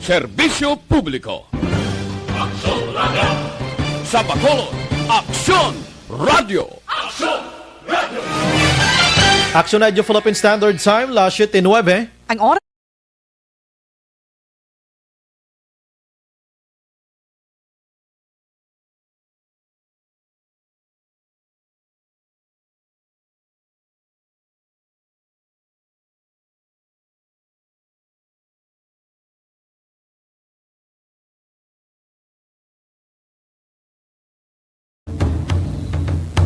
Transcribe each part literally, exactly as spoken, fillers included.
Serbisyo publiko. Aksyon Radio. Sa Bacolod, Aksyon Radio. Aksyon Radio. Aksyon Radio Philippine Standard Time, las siete nuebe. Ang oras.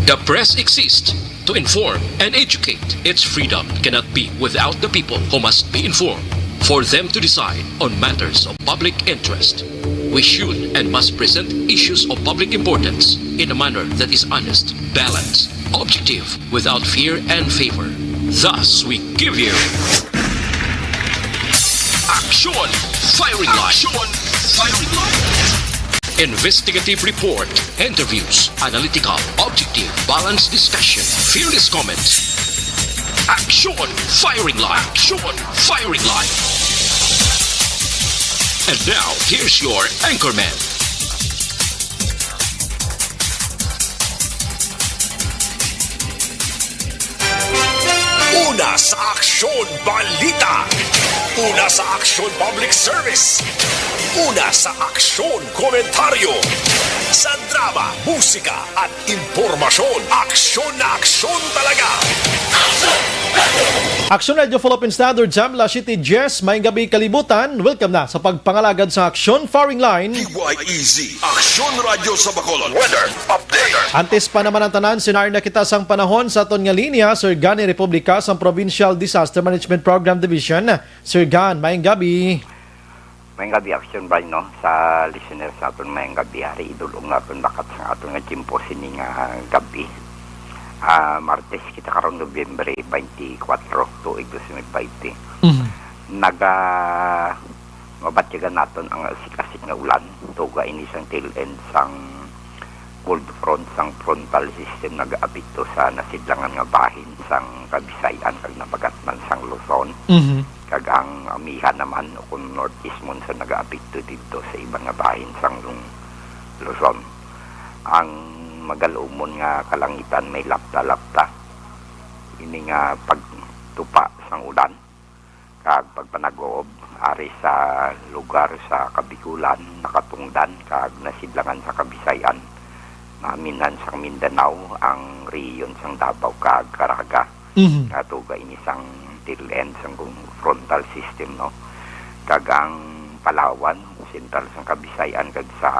The press exists to inform and educate. Its freedom cannot be without the people who must be informed for them to decide on matters of public interest. We should and must present issues of public importance in a manner that is honest, balanced, objective, without fear and favor. Thus, we give you Action Firing Line. Action Firing Line. Investigative report, interviews, analytical, objective, balanced discussion, fearless comments. Action Firing Line. Action Firing Line. And now, here's your anchorman. Una sa Aksyon Balita. Una sa Aksyon Public Service. Una sa Aksyon Komentaryo. Sa drama, musika, at impormasyon. Aksyon na aksyon talaga. Aksyon Radio Philippine Standard Time, las siete diez, maayong gabi kalibutan. Welcome na sa pagpangalagad sa Aksyon Firing Line. D Y E Z, Aksyon Radio sa Bacolod. Weather update. Antes pa naman ang tanan, sinari na kita sang panahon sa aton nga linya, Sir Gan ni Republika sang Provincial Disaster Management Program Division. Sir Gan, maayong gabi. Maayong gabi, Aksyon Brian, no? Sa listeners naton, maayong gabi. Ari, idul-ong naton bakat sa aton nga tiyempo sini nga gabi. Ah, Martes kita karon, Nobyembre twenty-four, tuig dos mil baynte. Mhm. Naga-, mabatyagan naton ang asik-asik nga ulan. Tuga ini sang tail end sang cold front sang frontal system nagaapekto sa nasidlangan nga bahin sang Kabisayan kag nabagatnan sang Luzon. Mhm. Kag ang amihan naman o kon northeast monsoon nagaapekto didto sa iban nga bahin sang Luzon. Ang magalumon nga kalangitan may lapta-lapta. Ini nga pagtupa sang ulan kag pagpanag-uob ari sa lugar sa Kabikulan, nakatungdan kag nasidlangan sa Kabisayan, naminhan sang Mindanao, ang rehiyon sang Davao kag Caraga. Mhm. Nga tuga ini sang tail end sang frontal system, no? Kag ang Palawan, sentral sang Kabisayan, kag sa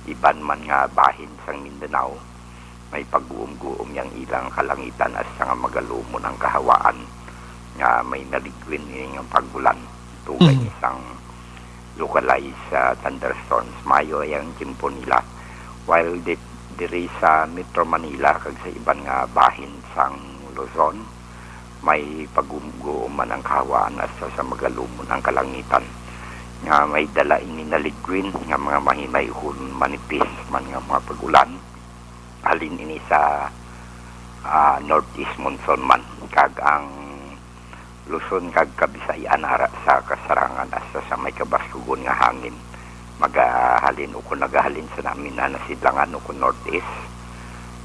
iban man nga bahin sang Mindanao, may pagguom-guom yang ilang kalangitan hasta nga magalumon ang kahawaan nga may naligwin ini nga pag-ulan. Tuga Mhm. ini sang localized, ah, thunderstorms. Maayo ang tiyempo nila. While di-, diri sa Metro Manila kag sa iban nga bahin sang Luzon, may pagguom-guom man ang kahawaan hasta sa magalumon ang kalangitan, nga may dala ini naligwin nga mga mahinay ukon manipis man nga mga pag-ulan. Halin ini sa, ah, northeast monsoon man, kag ang Luzon kag Kabisayan ara sa kasarangan hasta sa may kabaskugon nga hangin magahalin ukon nagahalin sa naminhan nga sidlangan ukon northeast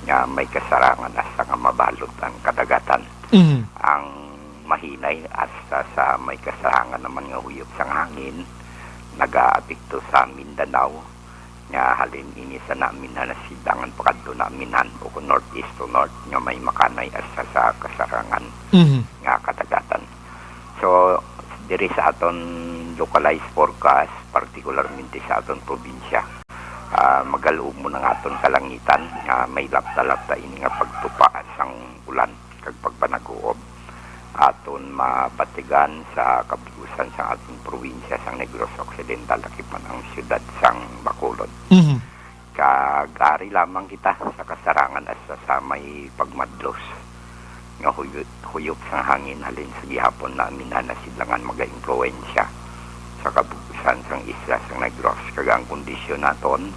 nga may kasarangan hasta nga mabalod ang kadagatan. Mhm. Ang mahinay hasta sa may kasarangan naman nga huyop sang hangin nagaapekto sa Mindanao, nga halin ini sa naminhan nga sidlangan pakadto naminhan ukon northeast to north nga may makanay hasta sa kasarangan Mhm. nga kadagatan. So, diri sa aton localized forecast, partikularmente sa aton probinsya, ah, magalumon ang aton kalangitan nga may lapta-lapta ini nga pagtupa sang ulan kag pagpanag-uob. Aton mabatigan sa kabug-usan sang aton probinsya sang Negros Occidental, lakip man ang siyudad sang Bacolod. Mhm. Kag ari lamang kita sa kasarangan hasta sa may pagmadlos nga huyo-, huyop sang hangin halin sa gihapon naminhan nga sidlangan magaimpluwensya sa kabug-usan sang isla sang Negros, kag ang kondisyon naton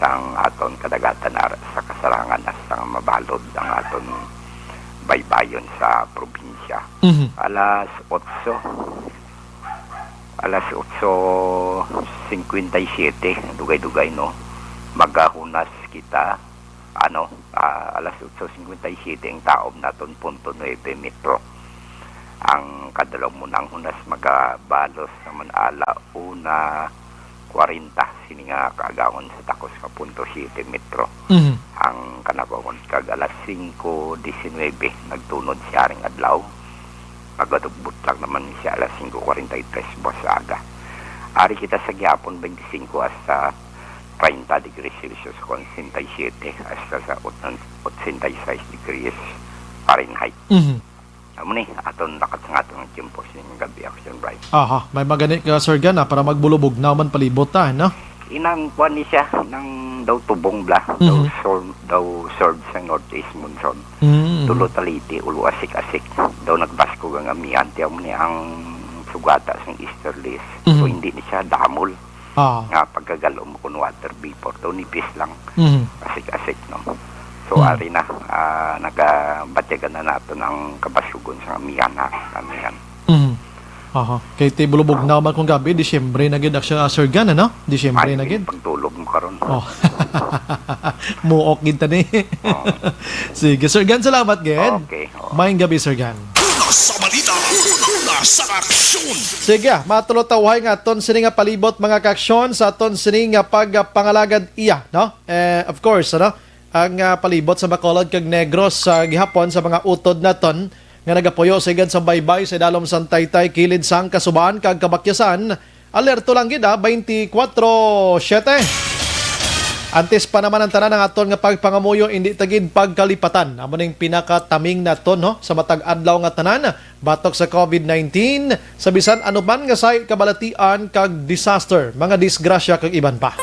sang aton kadagatan ara sa kasarangan hasta nga mabalod ang aton baybayon sa probinsya. Mhm. Alas otso, Alas otso cincuenta y siete, dugay-dugay, no? Magahunas kita, ano, ah, alas otso cincuenta y siete ang taob naton, punto nuebe metro. Ang kadalaw mo nang hunas magabalos naman ala una kwarenta, sini nga kaagawan sa takos nga punto siete metro. Mhm. Ang kanabawan kag alas singko disinwebe, nagtunod si Haring Adlaw. Pagkatubot lang naman siya alas singko kwarenta y tres buwas sa aga. Ari kita sa gihapon, twenty-five hasta treinta degrees Celsius, kung sesenta y siete hasta sa otsan-, otsenta y seis degrees Fahrenheit. Mhm. Amo ni, aton lakat sa aton nga tiyempo sining gabi, Action Bright. Aha, may magani ka, Sir Gan, ah, para magbulubog na man palibot ta, no? Inang kuan ni siya, nang daw tubong bla, daw Mhm. sol-, daw serve sa northeast monsoon. Mm. Tulo ta Leyte, ulo asik-asik. Daw nagbaskog ang amihan, tiyaw mo ni ang sugata sang easterlies. So, Mhm. hindi ni siya damol Ah. nga pagkagalom kun water vapor. Daw nipis lang. Mhm. Asik-asik, no? So, Mm. ari na, ah, nagabatyagan na naton ang kabasugon sa amihan, ha? Amihan. Mhm. Aha. Kay ti bulubog na man kung gabi, Disyembre na gid, actually, ah, Sir Gan, ano? Disyembre Ay, na gid. Pagtulog mo karon. Oh. Muok gid tani. Oh. Sige, Sir Gan, salamat gid. Okay, oh. Maayong gabi, Sir Gan. Una sa balita, una sa aksyon. Sige, matuloy ta uhay nga aton sini nga palibot, mga kaaksyon, sa aton sini nga pagpangalagad iya, no? Eh, of course, ano? Ang, ah, palibot sa Bacolod kag Negros sa gihapon sa mga utod naton nga nagapuyo sa higad sang baybay sa idalom sang taytay kilid sang kasuban kag kabakyasan. Alerto lang gid, ah, twenty-four seven. Antes pa naman ang tanan, ang aton nga pagpangamuyo, indi ta gid pagkalipatan. Amo ning pinakataming naton, no, sa matag adlaw nga tanan, batok sa covid nineteen, sa bisan ano man nga sayo kabalatian kag disaster, mga disgrasya kag iban pa.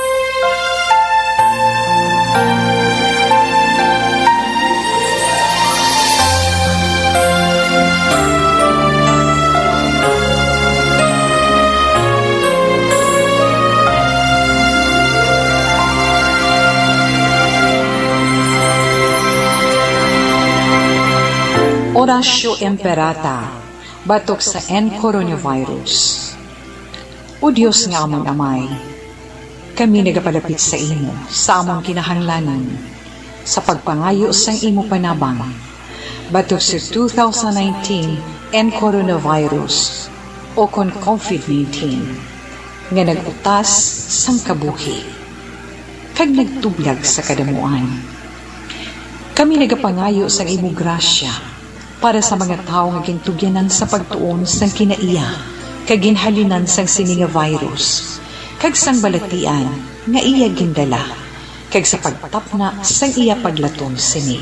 Horacio Imperata, batok sa N coronavirus. O Dios nga amon Amay, kami nagapalapit sa imo sa amon kinahanglanon sa pagpangayo sang imo panabang batok sa two thousand nineteen N coronavirus, o kon covid nineteen, nga nag-utas sang kabuhi kag nagtublag sa kadamuan. Kami nagapangayo sang imo grasya para sa mga tawo nga gintugyanan sa pagtuon sang kinaiya kag ginhalinan sang sini nga virus, kag sang balatian nga iya gindala, kag sa pagtapna sang iya paglaton sini.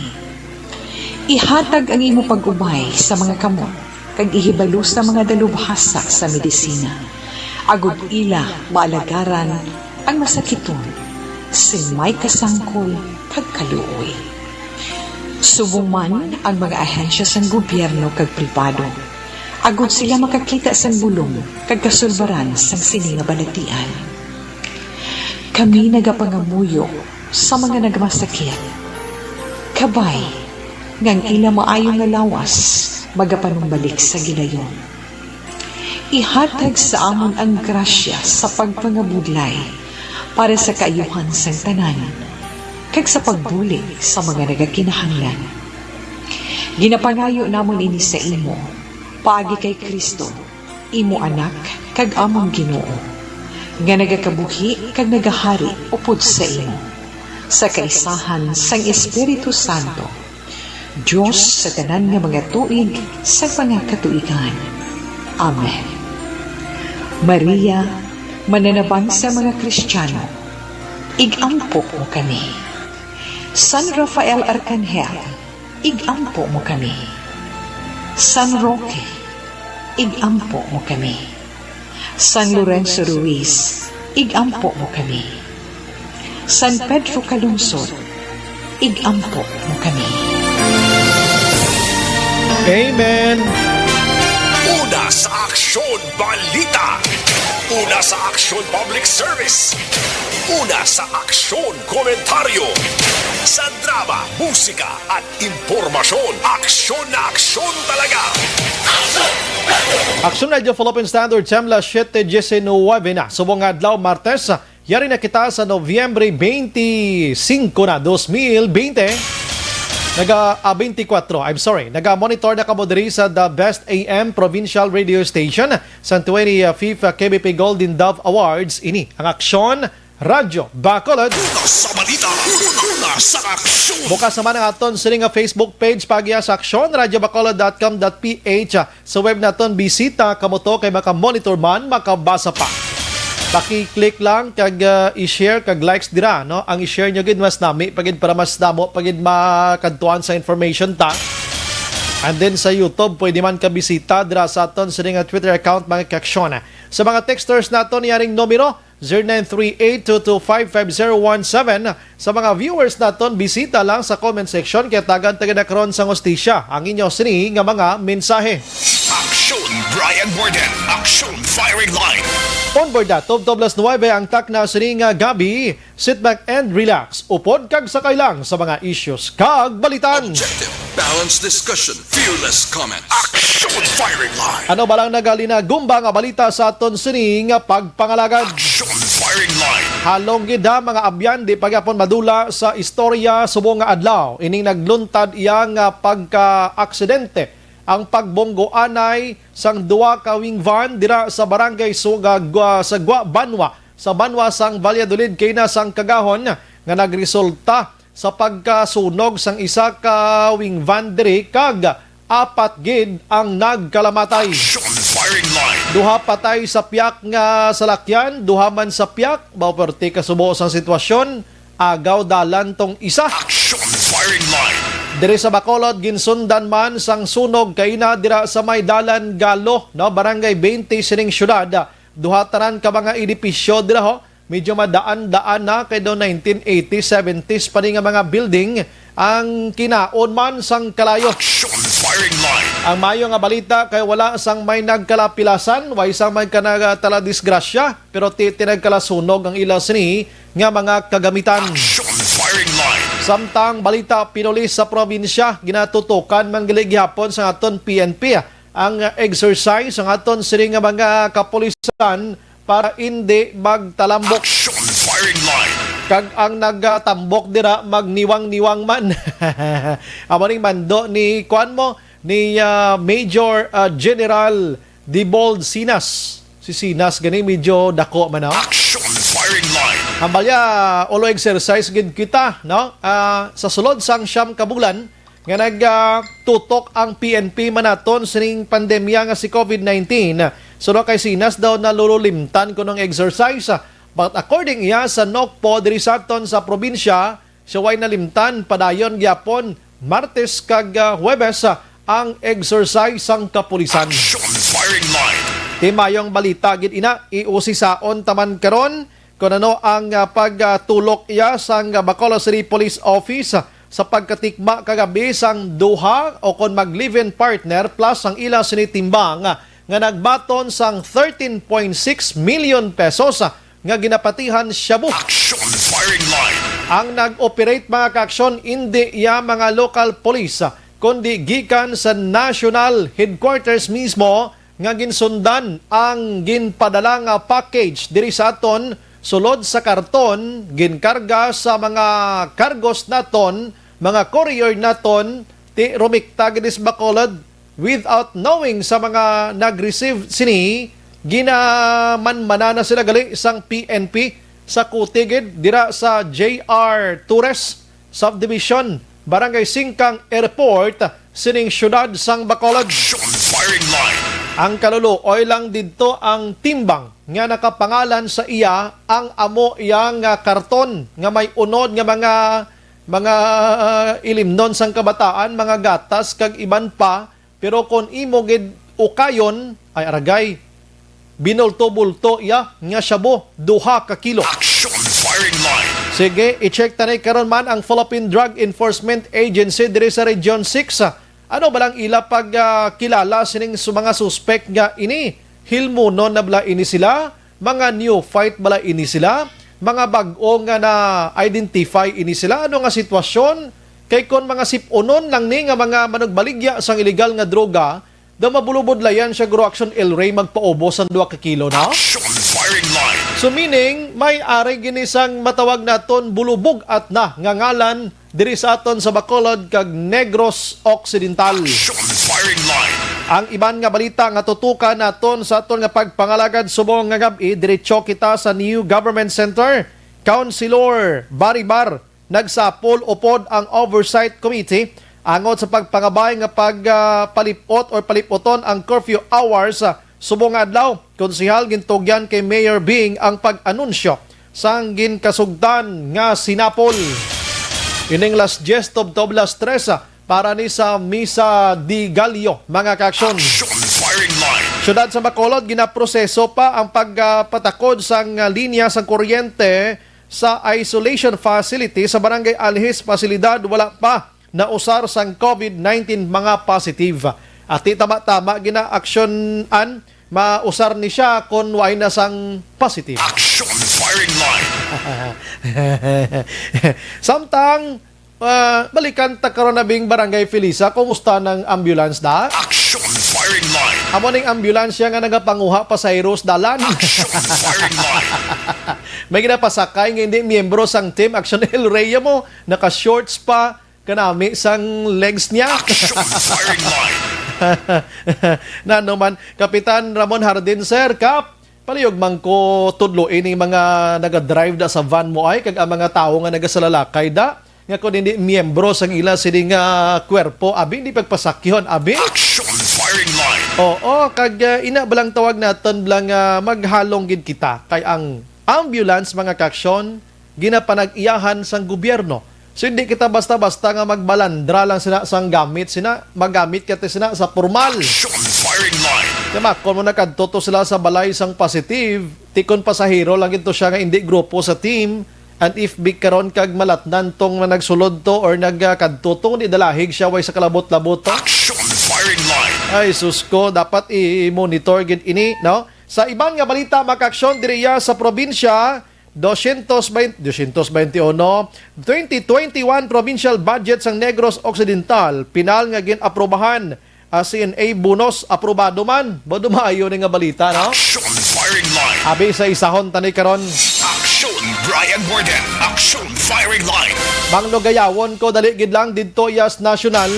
Ihatag ang imo pag-ubay sa mga kamot kag ihibalo sa mga dalubhasa sa medisina, agod ila maalagaran ang masakiton sing may kasangkol kag kaluoy. Subong man ang mga ahensya sang gobyerno kag pribado, agod sila makakita sang bulong kag kasulbaran sang sini nga balatian. Kami nagapangamuyo sa mga nagmasakit. Kabay nga ang ila maayo nga lawas magapanumbalik sa gilayon. Ihatag sa amon ang grasya sa pagpangabudlay para sa kaayuhan sang tanan, kag sa pagbulig sa mga nagakinahanglan. Ginapangayo namon ini sa imo, paagi kay Cristo, imo Anak kag amon Ginoo, nga nagakabuhi kag nagahari upod sa imo, sa kaisahan sang Espiritu Santo, Dios sa tanan nga mga tuig sa mga katuigan. Amen. Maria, mananabang sa mga Kristiyano, ig-ampo mo kami. San Rafael Arkanghel, ig-ampo mo kami. San Roque, ig-ampo mo kami. San Lorenzo Ruiz, ig-ampo mo kami. San Pedro Calungsod, ig-ampo mo kami. Amen. Una sa Aksyon Balita. Una sa aksyon, public service. Una sa aksyon, komentaryo. Sa drama, musika, at impormasyon. Aksyon na aksyon talaga. Aksyon Radio Philippine Standard Time, las siete diecinueve na. Subong nga adlaw, Martes, yari na kita sa Nobyembre twenty-five na, dos mil bente. Naga, ah, twenty-four, I'm sorry. Naga-monitor na kamo diri sa The Best A M Provincial Radio Station sa twenty-fifth K B P Golden Dove Awards. Ini ang Aksyon Radyo Bacolod. Una sa balita, una sa aksyon. Bukas naman ang aton sini nga Facebook page, pagya sa Aksyon Radyo Bacolod dot com dot P H. Sa web naton, bisita kamo to kay maka-monitor man, makabasa pa. Paki-click lang kag, ah, i-share kag likes dira, no? Ang i-share nyo gid, mas nami pa gid para mas damo pa gid makadtuan sa information ta. And then sa YouTube, pwede man ka bisita dira sa aton sini nga Twitter account, mga kaaksyon. Sa mga texters naton, yaring numero, zero nine three eight two two five five zero one seven. Sa mga viewers naton, bisita lang sa comment section kay tagan ta gid karon sang hustisya ang inyo sini nga mga mensahe. Aksyon Brian Warden, Aksyon Firing Line. On board na, tubtob las nuwebe ang takna sini nga gabi. Sit back and relax. Upod kag sakay lang sa mga issues kag balitan. Objective, balanced discussion, fearless comment. Aksyon Firing Line. Ano ba lang nagalina gumba nga balita sa aton sini nga pagpangalagad? Aksyon Firing Line. Halong gid ha, mga abyan, di pa gyapon madula sa istorya subong nga adlaw ining nagluntad iya nga pagka-aksidente, ang pagbunggo anay sang duha ka wing van dira sa barangay Suga, Gua-, sa Gua Banwa, sa banwa sang Valladolid, kaina sang kagahon nga nagresulta sa pagkasunog sang isa ka wing van diri kag apat gid ang nagkalamatay. Action firing line. Duha patay sa piyak nga salakyan, duha man sa piyak, mao perti kasubo sang sitwasyon, agaw dalan tong isa. Action firing line. Diri sa Bacolod, ginsundan man sang sunog kaina dira sa may dalan Galo, no, Barangay twenty sining siyudad. Duha tanan ka mga edipisyo dira, ho. Medyo madaan-daan na kay daw nineteen eighties, seventies pa ni nga mga building ang kinaon man sang kalayo. Action firing line. Ang mayo nga balita kay wala sang may nagkalapilasan, way sang may kanagataladisgrasya, pero ti tinagkalasunog ang ila sini nga mga kagamitan. Action firing line. Samtang balita, pinulis sa probinsya, ginatutukan man gali gihapon sa aton P N P ang exercise sang aton sini nga mga kapulisan para indi magtalambok. Action firing line. Kag ang nagatambok dira magniwang-niwang man. Amo ning mando ni, kuan mo, ni, ah, Major, ah, General Dibold Sinas. Si Sinas gani medyo dako man, no? Action firing line. Hambalya, ulo exercise gid kita, no? Ah, sa sulod sang siyam ka bulan, nga nag, ah, tutok ang P N P man naton sining pandemya nga si COVID nineteen. Suno kay Sinas daw nalululimtan kuno ang exercise. But according iya sa NOCPO diri sa aton sa probinsya, siya way nalimtan, padayon gyapon Martes kag, ah, Huwebes, ah, ang exercise sang kapulisan. Action firing line. Ti mayong balita gid ina, iusisaon ta man karon kon ano ang, ah, pagtulok iya sang Bacolod City Police Office, ah, sa pagkatikma kagabi sang duha o kon mag-live-in partner plus ang ila sini timbang, ah, nga nagbaton sang thirteen point six million pesos, ah, nga ginapatihan shabu. Action firing line. Ang nag-operate, mga kaaksyon, indi iya mga local police, ah, kundi gikan sa national headquarters mismo nga ginsundan ang ginpadala nga package diri sa aton, sulod sa karton, ginkarga sa mga cargos naton, mga courier naton, ti rumikta gid sa Bacolod, without knowing sa mga nag-receive sini, ginamanmana na sila gali sang P N P sa kuti gid dira sa J R Torres Subdivision, Barangay Singkang Airport, sining siyudad sang Bacolod. Action firing line. Ang kaluluoy lang didto ang timbang nga nakapangalan sa iya, ang amo iya nga karton nga may unod nga mga, mga ilimnon sang kabataan, mga gatas kag iban pa. Pero kon imo gid ukayon, ay aragay, binulto-bulto iya nga shabu, duha ka kilo. Action firing line. Sige, i-check ta ni karon man ang Philippine Drug Enforcement Agency diri sa Region six. Ano ba lang ila pag, ah, kilala sining su-, mga suspek nga ini? Hilmonon na bala ini sila? Mga neophyte bala ini sila? Mga bag-o nga na-identify ini sila? Ano nga sitwasyon? Kay kon mga sip-unon lang ni nga mga manugbaligya sang iligal nga droga, daw mabulubudlayan siya, Guro Action El Rey, magpaubos sang duha ka kilo na? Action firing line. So meaning, may ari gini sang matawag naton bulubog-at na nga ngalan diri sa aton sa Bacolod kag Negros Occidental. Action firing line. Ang iban nga balita nga tutukan naton sa aton nga pagpangalagad subong nga gab-i, diretso kita sa New Government Center. Councilor Baribar, nagsapol upod ang Oversight Committee angot sa pagpangabay nga pag, ah, palipot or palipoton ang curfew hours, ah, subong nga adlaw. Konsehal, gintugyan kay Mayor Bing ang pag-anunsyo sang ginkasugtan nga sinapol. Ining las diez tubtob las tres, ah, para ni sa Misa de Gallo, mga kaaksyon. Action firing line. Siyudad sa Bacolod, ginaproseso pa ang pagpatakod sang, ah, linya sang kuryente sa isolation facility sa Barangay Alhis, Pasilidad. Wala pa nausar sang COVID nineteen mga positive. Ati tama-tama ginaaksyonan, mausar ni siya kon way na sang positive. Action firing line. Samtang, ah, balikan ta karon na bing Barangay Felisa, kumusta nang ambulance da? Action firing line. Amo ning ambulance siya nga nagapanguha pasahero sa dalan. Action firing line. May ginapasakay nga hindi miyembro sang team. Action El Rey mo, naka-shorts pa, kanami sang legs niya. Action firing line. Nano man, Kapitan Ramon Hardin, sir, Kap, palihog man ko tudloi ning mga naga-drive da sa van mo ay, kag ang mga tawo nga nagasalalakay da, nga kung hindi miyembro sang ila sini nga kwerpo, abi, hindi pagpasakyon, abi. Action firing line. Oo, kag, ah, ina ba lang tawag naton lang, ah, maghalong gid kita kay ang ambulance, mga kaaksyon, ginapanag-iyahan sang gobyerno. So, hindi kita basta-basta nga magbalandra lang sina sang gamit sina, magamit ka sina sa formal. Action firing line. Kaya makon mo nakadto to sila sa balay sang positive, ti kon pasahero lang ito siya nga hindi grupo sa team, and if big karon kag malatnan tong nga nagsulod to or nagkadto to, di dalahig siya way sa kalabot-labot to. Action firing line. Ay, sus ko, dapat i-monitor gid ini, no? Sa iban nga balita, mga kaaksyon, diriya sa probinsya, dosyentos baynte, dosyentos baynte uno, twenty twenty-one provincial budget sang Negros Occidental, pinal nga gin-aprobahan, ah, C N A bonus, aprobado man. Ba, dumayo ni nga balita, no? Action firing line. Abi sa isahon tani karon. Action, Brian Warden. Action firing line. Manglugayawon ko, dali gid lang didto, Yas National.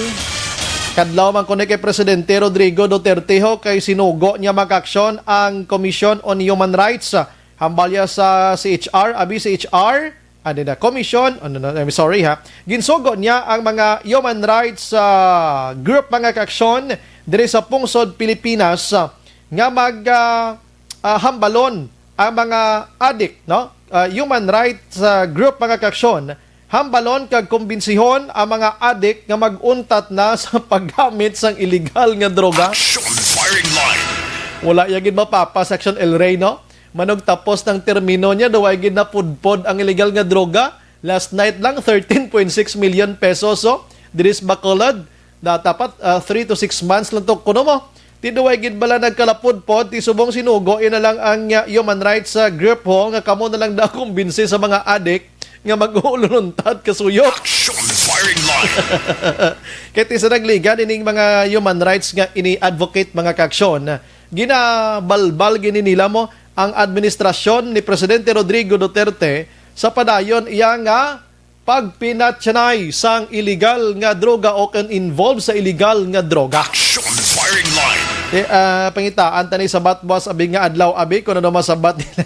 Kadlaw man kuno kay Presidente Rodrigo Duterte, ho, kay sinugo niya, mga kaaksyon, ang Commission on Human Rights, ah, hambal niya sa C H R, abi, C H R, ano na, Commission, ano na, I'm sorry ha, ginsugo niya ang mga human rights, ah, group, mga kaaksyon, diri sa pungsod Pilipinas, ah, nga mag, ah, ah, hambalon ang mga adik, no? Ah, human rights, ah, group, mga kaaksyon, hambalon kag kumbinsihon ang mga adik nga mag-untat na sa paggamit sang iligal nga droga. Action firing line. Wala ya gid mapapas, Action El Rey, no? Manugtapos ng termino niya, daw ay gid napudpod ang iligal nga droga. Last night lang, thirteen point six million pesos, so, diri sa Bacolod. Da-, dapat, ah, three to six months lang to, kuno mo. Ti daw ay gid bala nagkalapudpod, ti subong sinugo, ina lang ang, ah, human rights, ah, group, ho, nga kamo na lang daw kumbinsi sa mga adik nga mag-uulununtat kasuyop. Action firing line. Kay ti sa nagligan ining mga human rights nga ini-advocate, mga kaaksyon, ginabalbal gini nila mo ang administrasyon ni Presidente Rodrigo Duterte sa padayon iya nga pagpinatyanay sang iligal nga droga o kon involved sa iligal nga droga. Action firing line. Eh, ah, pangitaan tani sa batbas abi nga adlaw abi kung ano masabat nila.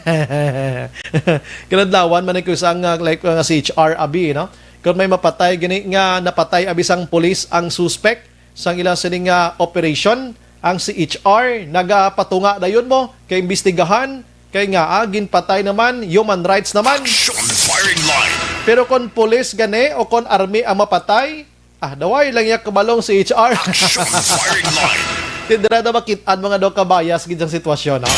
Kinadlawan man ko isang, ah, like, ah, C H R abi, no? Kung may mapatay gini nga napatay abi sang pulis ang suspect sang ila sini nga operation, ang C H R nagapatunga dayon mo kay imbestigahan kay nga, ah, ginpatay naman, human rights naman. Action firing line. Pero kon pulis gani o kon army ang mapatay, ah, daway lang iya kabalong C H R. Action firing line. Ti dira na makit-an mga daw kabayas gid ang sitwasyon, no?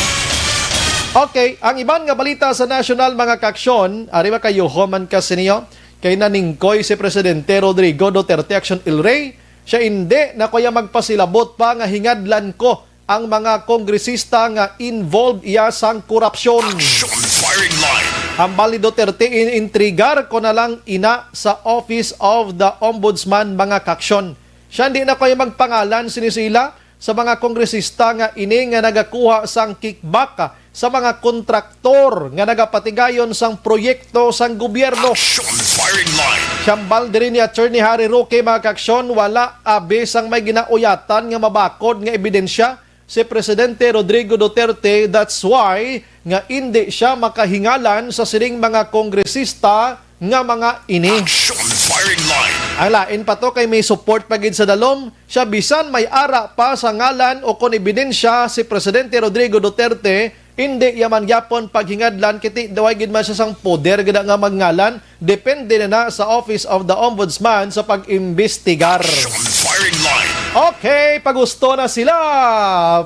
Okay, ang iban nga balita sa national, mga kaaksyon, ari makayuho man ka siniyo, kay naningkoy si Presidente Rodrigo Duterte, Action El Rey, siya indi na kuya magpasilabot pa nga hingadlan ko ang mga kongresista nga involved iya sang korupsyon. Action Firing Line. Hambal ni Duterte, in-intrigar ko na lang ina sa Office of the Ombudsman, mga kaaksyon. Siya, hindi na kayo magpangalan sini sila sa mga kongresista nga ini nga nagakuha sang kickback sa mga kontraktor nga nagapatigayon sang proyekto sang gobyerno. Action Firing Line. Hambal diri ni Attorney Harry Roque, mga kaaksyon, wala abi sang may ginauyatan nga mabakod nga ebidensya si Presidente Rodrigo Duterte. That's why nga indi siya makahingalan sa sining mga kongresista nga mga ini. Action Firing Line. Ang lain pa to kay may support pa gid sa dalom. Siya, bisan may ara pa sa ngalan o kon ebidensya si Presidente Rodrigo Duterte, indi iya man gyapon paghingadlan, kiti daway gid man siya sang poder gid nga magngalan. Depende na na sa Office of the Ombudsman sa pag-imbestigar. Action Firing Line. Okay, pagusto na sila,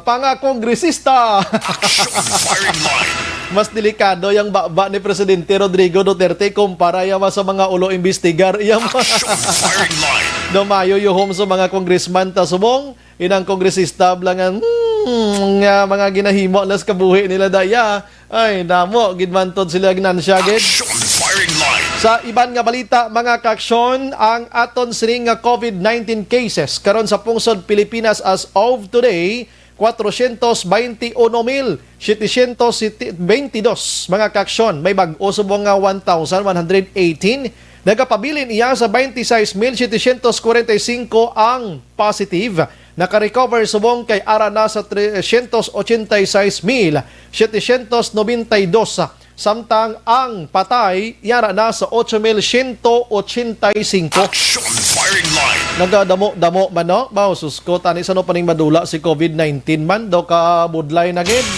mga kongresista. Action Firing Line. Mas delikado yang baba ni Presidente Rodrigo Duterte kumpara iya sa mga ulo imbestigar. Iya mga Action Firing Line. Dumayo yuhom sa mga congressman ta subong, inang kongresista bala nga, hmm, nga mga ginahimo las kabuhi nila daya. Ay, damo gid man tod sila ginansya gid. Action Firing Line. Sa iban nga balita, mga kaaksyon, ang aton sining nga COVID nineteen cases karon sa pungsod Pilipinas as of today, kwatrocientos baynte uno mil setecientos baynte dos, mga kaaksyon. May bag-o subong nga one thousand one hundred eighteen. Nagapabilin iya sa baynte sais mil setecientos kwarenta y singko ang positive. Naka-recover subong kay ara na sa trescientos ochenta y seis mil setecientos noventa y dos, samtang ang patay yara na sa ocho mil siyento ochenta y singko. Action Firing Line. Nagadamo-damo man, no? Baw, sus ko, tani sa no paning madula si COVID nineteen man, daw ka budlay na gid.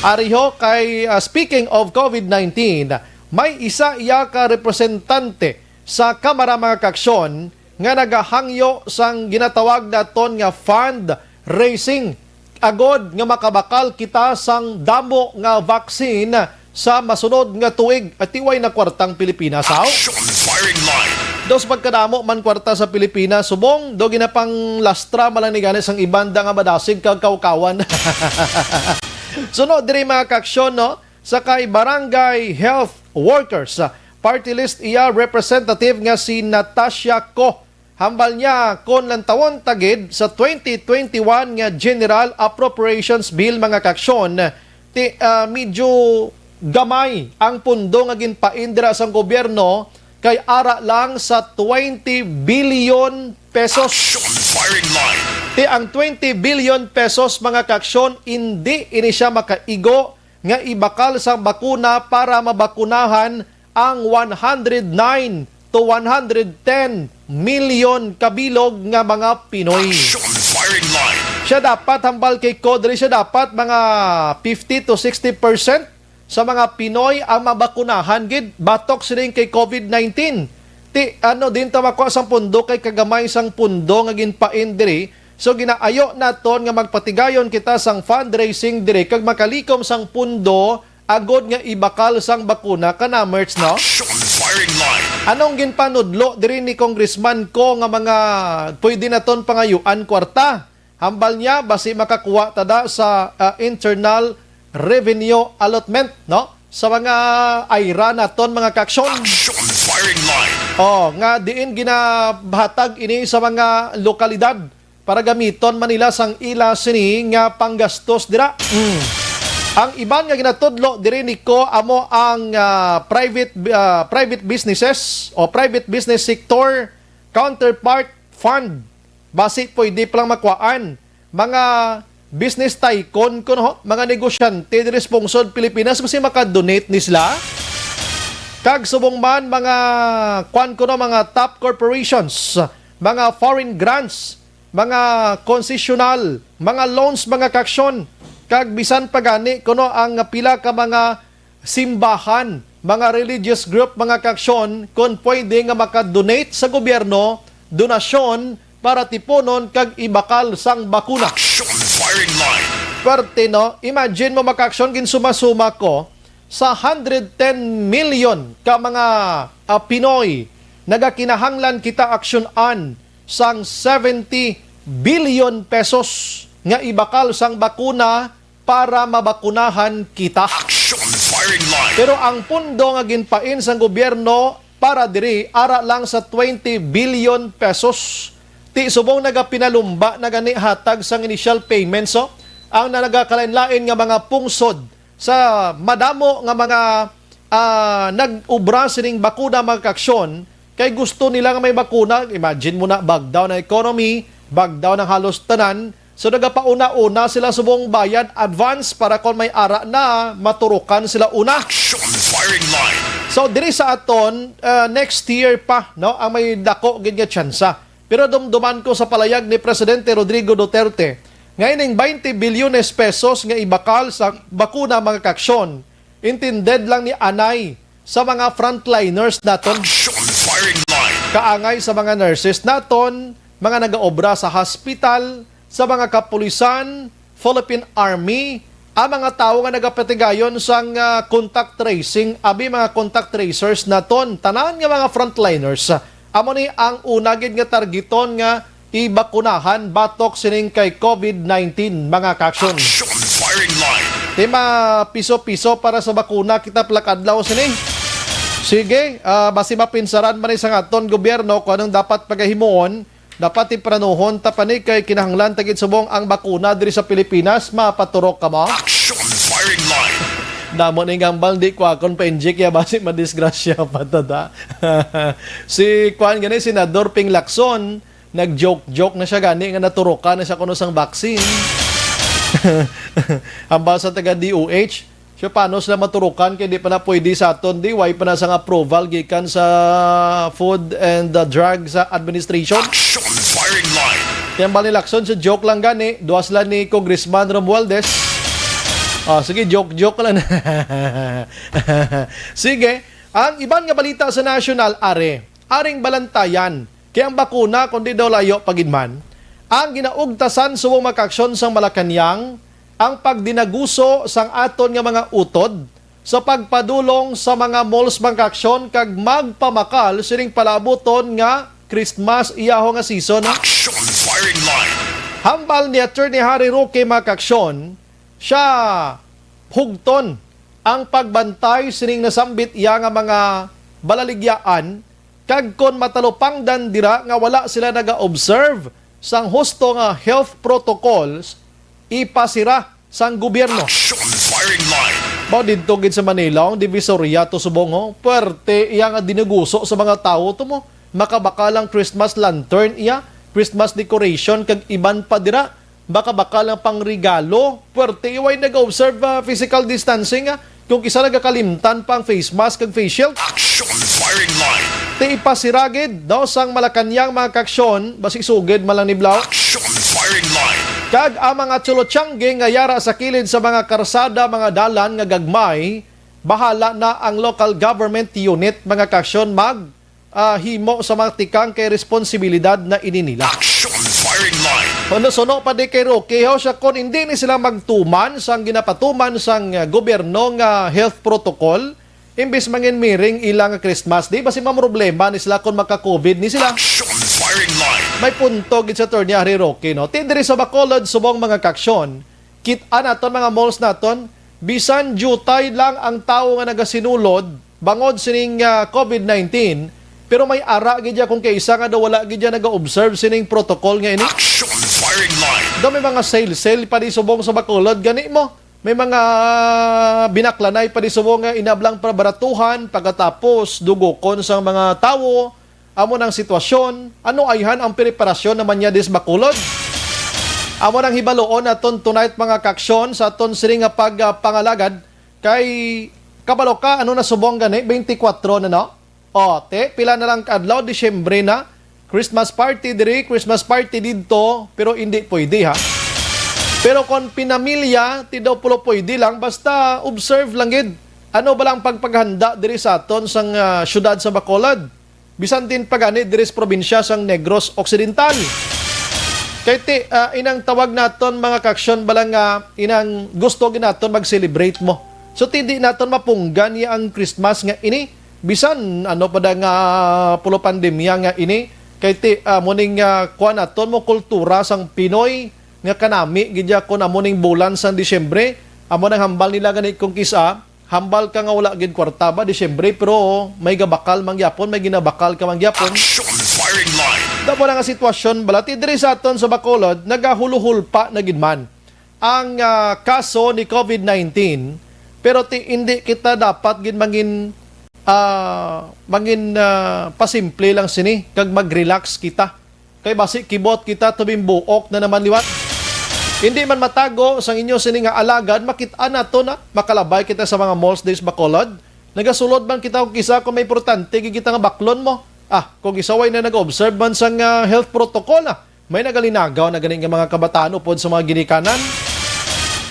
Ariho kay, ah, speaking of COVID nineteen, may isa iya ka representante sa Kamara, mga kaaksyon, nga nagahangyo sang ginatawag naton nga fundraising agod nga makabakal kita sang damo nga vaccine sa masunod nga tuig. Ati way na kwartang Pilipinas, haw? Action Firing Line. Dos pagkadamo man kwarta sa Pilipinas, subong do ginapanglastra man lang ni gani sang ibanda nga madasig kag kawkawan. Sunod diri, mga kaaksyon, no? Sa kay Barangay Health Workers, ah, party list iya representative nga si Natasha Co. Hambal niya, kon lantawon ta gid sa twenty twenty-one nga General Appropriations Bill, mga kaaksyon, ti, ah, medyo gamay ang pundo nga ginpaindra sang gobyerno, kay ara lang sa twenty billion pesos. Action Firing Line. Ti ang twenty billion pesos, mga kaaksyon, indi ini siya makaigo nga ibakal sang bakuna para mabakunahan ang one hundred nine to one hundred ten million kabilog nga mga Pinoy. Action Firing Line. Siya dapat, hambal kay Codri, siya dapat mga fifty to sixty percent sa mga Pinoy ang mabakunahan gid batok sining kay COVID nineteen. Ti, ano, din ta makuha sang pundo kay kagamay sang pundo nga ginpain diri. So, ginaayo naton nga magpatigayon kita sang fundraising diri kag makalikom sang pundo agod nga ibakal sang bakuna kana, Merts, no? Action Firing Line. Anong ginpanudlo diri ni Congressman Co nga mga pwede naton pangayuan kwarta? Hambal niya, basi makakuha ta da sa, ah, internal revenue allotment, no? Sa mga ayra naton, mga kaaksyon. Action Firing Line. Oh, nga diin ginahatag ini sa mga lokalidad para gamiton man nila sang ila sini nga panggastos dira. Mm. Ang iban nga ginatudlo diri ni Co amo ang, ah, private, ah, private businesses o private business sector counterpart fund. Basi pwede pa lang makuhaan. Mga business tycoon kuno, mga negosyante diri sa pungsod Pilipinas, basi maka-donate ni sila. Kag subong man, mga, kwan kuno, mga top corporations, mga foreign grants, mga konsesyonal, mga loans, mga kaaksyon, kag bisan pa gani kuno ang pila ka mga simbahan, mga religious group, mga kaaksyon, kon pwede nga maka-donate sa gobyerno, donasyon para tipunon kag ibakal sang bakuna. Action Firing Line. Perte, no? Imagine mo, mga kaaksyon, ginsuma-suma ko sa hundred ten million ka mga, ah, Pinoy, nagakinahanglan kita aksyon-an sang seventy billion pesos. nga ibakal sang bakuna para mabakunahan kita. Action Firing Line. Pero ang pondo nga ginpain sang gobyerno para diri ara lang sa twenty billion pesos. Ti subong nagapinalumba na gani hatag sang initial payments, so ang nagakalain-lain nga mga pungsod sa madamo nga mga, ah, nag-ubra sining bakuna, mga kaaksyon, kay gusto nila nga may bakuna. Imagine mo na, bagdaw ang economy, bagdaw ang halos tanan. So, nagapauna-una sila subong bayad advance para kon may ara na, maturukan sila una. Action Firing Line. So, diri sa aton, ah, next year pa, no, ang may dako gid nga tsansa. Pero dumduman ko sa palayag ni Presidente Rodrigo Duterte nga ining twenty bilyones pesos nga ibakal sa bakuna, mga kaaksyon, intended lang ni anay sa mga frontliners naton. Action Firing Line. Kaangay sa mga nurses naton, mga nagaobra sa hospital, sa mga kapulisan, Philippine Army, ang mga tawo nga nagapatigayon sang, ah, contact tracing, abi, mga contact tracers naton, tanan nga mga frontliners. Amo ni ang una gid nga targeton nga ibakunahan batok sining kay COVID nineteen, mga kaaksyon. Action Firing Line. Ti mapiso-piso para sa bakuna kita pila ka adlaw sini. Sige, ah, basi mapinsaran man ni sang aton gobyerno kung anong dapat pagahimuon, dapat timpranuhon ta pa ni kay kinahanglan ta gid subong ang bakuna diri sa Pilipinas. Mapaturok ka mo? Action Firing Line. Damo ning hambal, di ko akon pa-inject ya, basi madisgrasya pa ta da. Si kuan gani, Senador Ping Lacson, nag-joke-joke na siya gani nga naturukan na siya kuno sang vaccine. Hambal sa taga D O H, siya, paano sila maturukan kay di pa na pwede sa aton, di, way pa na sang approval gikan sa Food and, uh, Drugs Administration? Action Firing Line. Kaya hambal ni Lacson, sa joke lang gani, duha sila ni Congressman Romualdez. Ah, sige, joke-joke lang. Sige, ang iban nga balita sa national, are, aring balantayan, kay ang bakuna, kundi daw layo pa gid man, ang ginaugtasan subong, mga kaaksyon, sang Malacañang, ang pagdinaguso sang aton nga mga utod sa pagpadulong sa mga malls, mga kaaksyon, kag magpamakal sining palabuton nga Christmas iyaho nga season. Action Firing Line. Hambal ni Attorney Harry Roque, mga kaaksyon, siya hugton ang pagbantay sining nasambit iya nga mga balaligyaan, kag kon matalupangdan dira nga wala sila naga-observe sang husto nga health protocols, ipasira sang gobyerno. Action Firing Line. Mao didto gid sa Manila, ang Divisoria to subong, oh. Puwerte iya nga dinuguso sa mga tawo to mo. Makabakal ang Christmas lantern iya, Christmas decoration, kag iban pa dira. Makabakal ang pangregalo. Puwerte, way naga-observe, ah, physical distancing, ah. Kung kisa nagakalimtan pa ang face mask kag face shield. Action Firing Line. Ti ipasira gid daw sang Malacañang, mga kaaksyon, basi sugid man lang ni Blau. Action Firing Line. Kag ang mga cholochangge nga yara sa kilid sa mga karsada, mga dalan nga gagmay, bahala na ang local government unit, mga kaaksyon, mag, ah, himo sa mga tikang kay responsibilidad na ini nila. Action Firing Line. Suno-suno pa di kay Roque, ho, siya, kon hindi ni sila magtuman sang ginapatuman sang, ah, gobyerno nga health protocol, imbis manginmiring ila nga Christmas, di ba si mamroblema ni sila kon maka-COVID ni sila? Action Firing Line. May punto gid sa Attorney Harry Roque, no? Ti diri sa Bacolod, subong, mga kaaksyon, kit-an naton, mga malls naton, bisan diutay lang ang tawo nga nagasinulod bangod sining, ah, COVID nineteen, pero may ara gid ya kung kaisa nga daw wala gid ya naga-observe sining protocol nga ini. Action Firing Line. Daw may mga sale-sale pa di subong sa Bacolod gani mo. May mga binaklanay pa di subong nga inablang pabaratuhan, pagkatapos dugokon sang mga tawo. Amo nang sitwasyon. Ano ayhan ang preparasyon naman niya dis Bacolod? Amo nang hibaluon naton tonight, mga kaaksyon, sa aton sini nga pag, ah, pangalagad. Kay kabalo ka, ano na subong gani? Twenty-four na, no? O, te, pila na lang ka adlaw, Disyembre na. Christmas party diri, Christmas party didto, pero hindi pwede, ha? Pero kon pinamilya, ti daw pulo pwede lang, basta observe lang gid. Ano ba lang pagpaghanda diri sa aton sang, ah, syudad sa Bacolod? Bisan din pa gani diri sa probinsya sang Negros Occidental. Kay ti, ah, inang tawag naton, mga kaaksyon, bala nga inang gusto gid naton mag-celebrate mo. So, ti di naton mapunggan ya ang Christmas nga ini. Bisan ano pa da nga pulo pandemya nga ini, kay ti, ah, mo ning, ah, kuha naton mo kultura sang Pinoy, nga kanami gid ya kon amo ning bulan sang Disyembre. Amo nang hambal nila gani kung kisa, hambal ka nga wala gid kwarta ba Disyembre, pero may gabakal man gyapon, may ginabakal ka man gyapon. Action firing line. Damo na nga sitwasyon bala ti diri sa aton sa Bacolod, nagahuluhulpa na gid man ang, ah, kaso ni COVID nineteen, pero ti, hindi kita dapat gid mangin, ah, mangin, ah, pasimple lang sini kag mag-relax kita. Kay basi kibot kita tubing buok na naman liwat. Hindi man matago sang inyo sini nga alagad, makit-an nato na makalabay kita sa mga malls diri sa Bacolod. Nagasulod man kita og kisa kung may importante gid kita nga baklon mo. Ah, kung isa way na nag-observe man sang, ah, health protocol, ah, may nagalinagaw na gani nga mga kabataan upod sa mga ginikanan.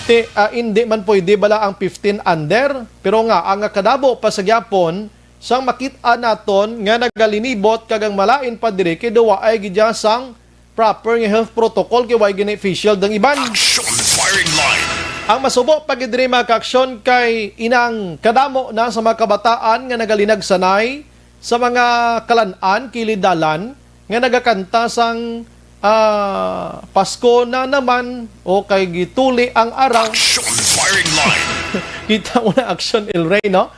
Ti, ah, hindi man pwede bala ang fifteen under, pero nga ang kadamo pa sa gyapon sang makit-an naton nga nagalinibot kag ang malain pa diri kay daw waay gid sang proper nga health protocol kay way gani face shield ang iban. Action firing line. Ang masubo pa gid diri, mga ka-aksyon, kay inang kadamo na sa mga kabataan nga nagalinagsanay sa mga kalan-an, kilid dalan, nga nagakanta sang, ah, "Pasko na naman" o kay "Gituli ang araw." Action firing line. Kita mo na, Action El Rey, no?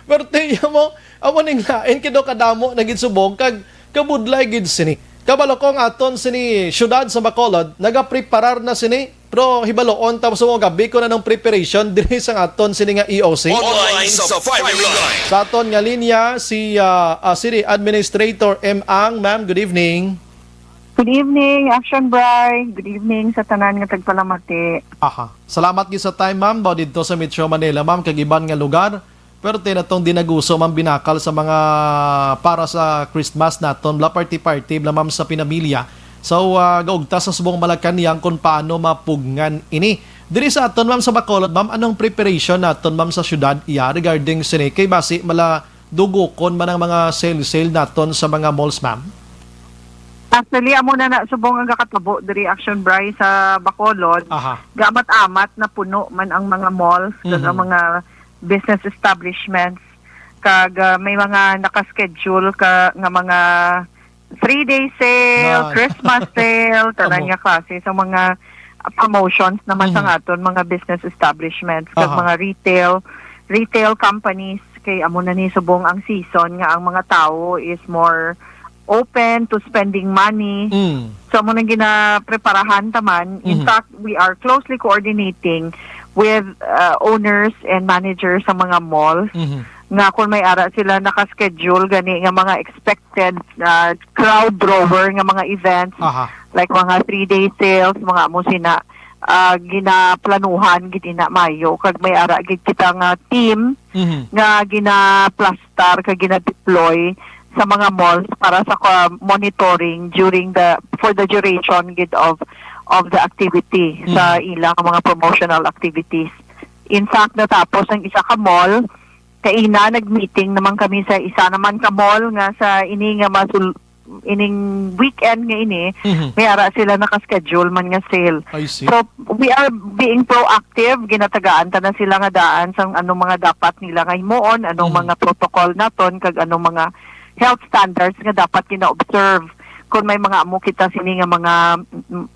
Pero tiya mo, amo ning lain kay daw kadamo na gid subong kag kabudlay gid sini. Kabalo ko nga aton sini siyudad sa Bacolod nagapreparar na sini, pero hibaluon ta sa mga gabi kung anong preparation diri sa aton sini nga E O C. Online sa firing line. Sa aton nga linya si, ah, ah, City Administrator M Ang. Ma'am, good evening. Good evening, Action Bri. Good evening sa tanan nga tagpalamati. Aha. Salamat gid sa time, ma'am. Daw didto sa Metro Manila, ma'am, kag iban nga lugar. Pero ti natong dinaguso, ma'am, binakal sa mga para sa Christmas naton, bla party-party, bla, ma'am, sa pinamilya. So, ah, gaugta sa subong Malacañang kung paano mapugngan ini. Diri sa aton, ma'am, sa Bacolod, ma'am, anong preparation naton, ma'am, sa syudad iya regarding sini? Kay basi mala dugokon man ang mga sale-sale naton sa mga malls, ma'am? Actually, amo na na subong ang gakatabo diri, Action Bri, sa Bacolod. Aha. Gamat-amat na puno man ang mga malls, Mhm. ang mga business establishments, kag, ah, may mga naka-schedule ka nga mga three-day sale, Ah. Christmas sale, tanan Amo. nga klase sa mga promotions naman sa Mhm. aton mga business establishments, kag Aha. mga retail, retail companies, kay amo na ni subong ang season nga ang mga tawo is more open to spending money. Mm. So, amo nang ginapreparahan taman. In Mhm. fact, we are closely coordinating with, uh, owners and managers sa mga malls Mhm. nga kung may ara sila naka-schedule gani nga mga expected, uh, crowd drawer nga mga events, Aha. like mga three-day sales, mga amo sina, ah, ginaplanuhan gid ina maayo, kag may ara gid kita nga team Mhm. nga ginaplastar kag gina-deploy sa mga malls para sa ka-, monitoring during the, for the duration gid of, of the activity sa Mhm. ilang mga promotional activities. In fact, natapos ang isa ka mall, kaina nag-meeting naman kami sa isa naman ka mall nga sa ini nga masul-, ining weekend nga ini, Mhm. may ara sila naka-schedule man nga sale. I see. So, we are being proactive, ginatagaan ta na sila nga daan sang anong mga dapat nila nga himuon, anong Mhm. mga protocol naton, kag anong mga health standards nga dapat gina-observe kung may mga amo kita sini nga mga,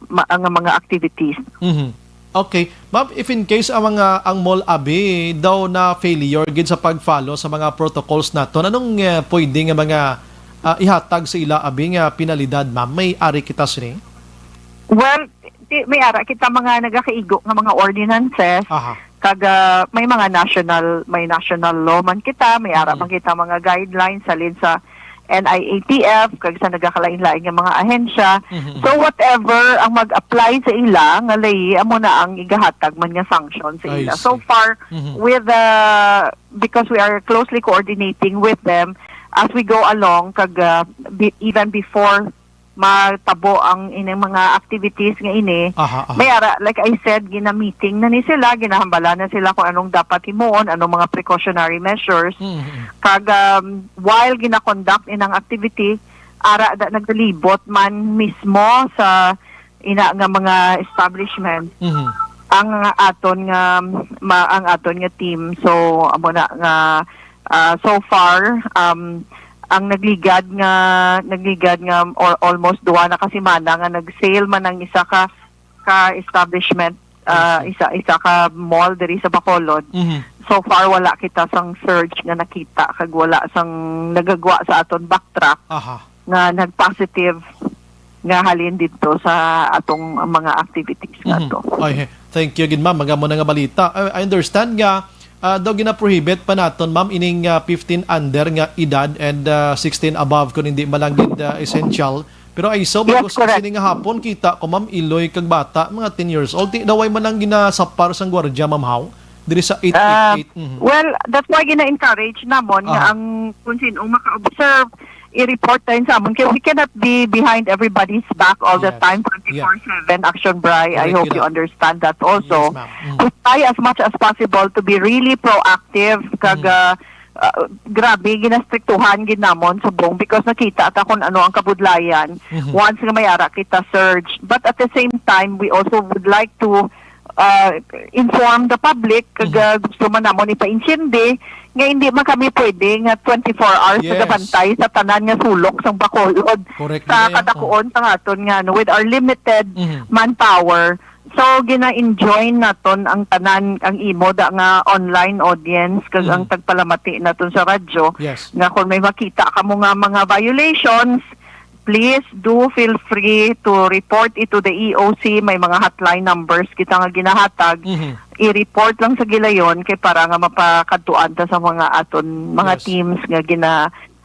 ma-, nga mga activities. Mhm. Okay. Ma'am, if in case ang mga, ang mall abi daw na failure gid sa pag-follow sa mga protocols naton, anong, eh, pwede nga mga, ah, ihatag sa ila abi nga penalidad, ma'am? May ari kita sini? Well, ti-, may ara kita mga nagakaigo nga mga ordinances. Aha. Kag, ah, may mga national, may national law man kita, may ara Mhm. man kita mga guidelines halin sa N I A T F, kag sa nagakalain-lain nga mga ahensya. Mhm. So, whatever ang mag-apply sa ila, nga lay, amo na ang igahatag man nga sanction sa I ila. So see. far, Mhm. with, uh, because we are closely coordinating with them as we go along, kag, uh, be-, even before matabo ang ining mga activities nga ini, Aha, aha. may ara, like I said, gina-meeting na ni sila, ginahambala na sila kung anong dapat himuon, anong mga precautionary measures. Mhm. Kag, um, while gina-conduct inang activity, ara da nagalibot man mismo sa ina nga mga establishment Mhm. ang aton nga ma-, ang aton nga team. So, amo na nga, ah, so far, um, ang nagligad nga, nagligad nga al-, almost duha na ka semana nga nag-sale man ang isa ka ka establishment, ah, I see. isa, isa ka mall diri sa Bacolod. Mhm. So far, wala kita sang surge nga nakita, kag wala sang nagagwa sa aton backtrack Aha. nga nag-positive nga halin didto sa atong mga activities nga Mhm. to. Ay, thank you gid, ma'am. Magamo na nga balita. I, I understand nga, ah, daw gina-prohibit pa naton, ma'am, ining, ah, fifteen under nga edad and, ah, sixteen above kung hindi man lang gid, ah, essential. Pero ay so, Yes, bagos correct. sini nga hapon, kita ko, ma'am, iloy kag bata, mga ten years old. Ti daw ay man lang ginasapar sang gwardiya, ma'am, haw? Diri sa Ah, eight eight eight. Mhm. well, that's why gina-encourage namon nga Aha. ang kung sino maka-observe, i-report tayo sa amon. Kaya we cannot be behind everybody's back all the Yes. time, Yeah. twenty-four seven, Action Bri. I Correct hope yun you na. understand that also. Yes, ma'am. Mm. We try as much as possible to be really proactive. Kag, Mm. ah, ah, grabe, ginastriktuhan gid namon subong because nakita ta kung ano ang kabudlayan Mhm. once nga may ara kita surge. But at the same time, we also would like to, ah, inform the public kag, Mhm. ah, gusto man namon ipaintindi nga hindi man kami pwede nga twenty-four hours Yes. nagabantay sa tanan nga sulok sang Bacolod Correct sa na yan. kadakuon sang aton nga, ano, with our limited Mhm. manpower. So, gina-enjoin naton ang tanan, ang imo da nga online audience, kag ang Mm. tagpalamati naton sa radyo, Yes. nga kung may makita kamo nga mga violations, please do feel free to report it to the E O C. May mga hotline numbers kita nga ginahatag. Mhm. I-report lang sa gilayon kay para nga mapakadtuan ta sa mga aton, mga Yes. teams nga gina,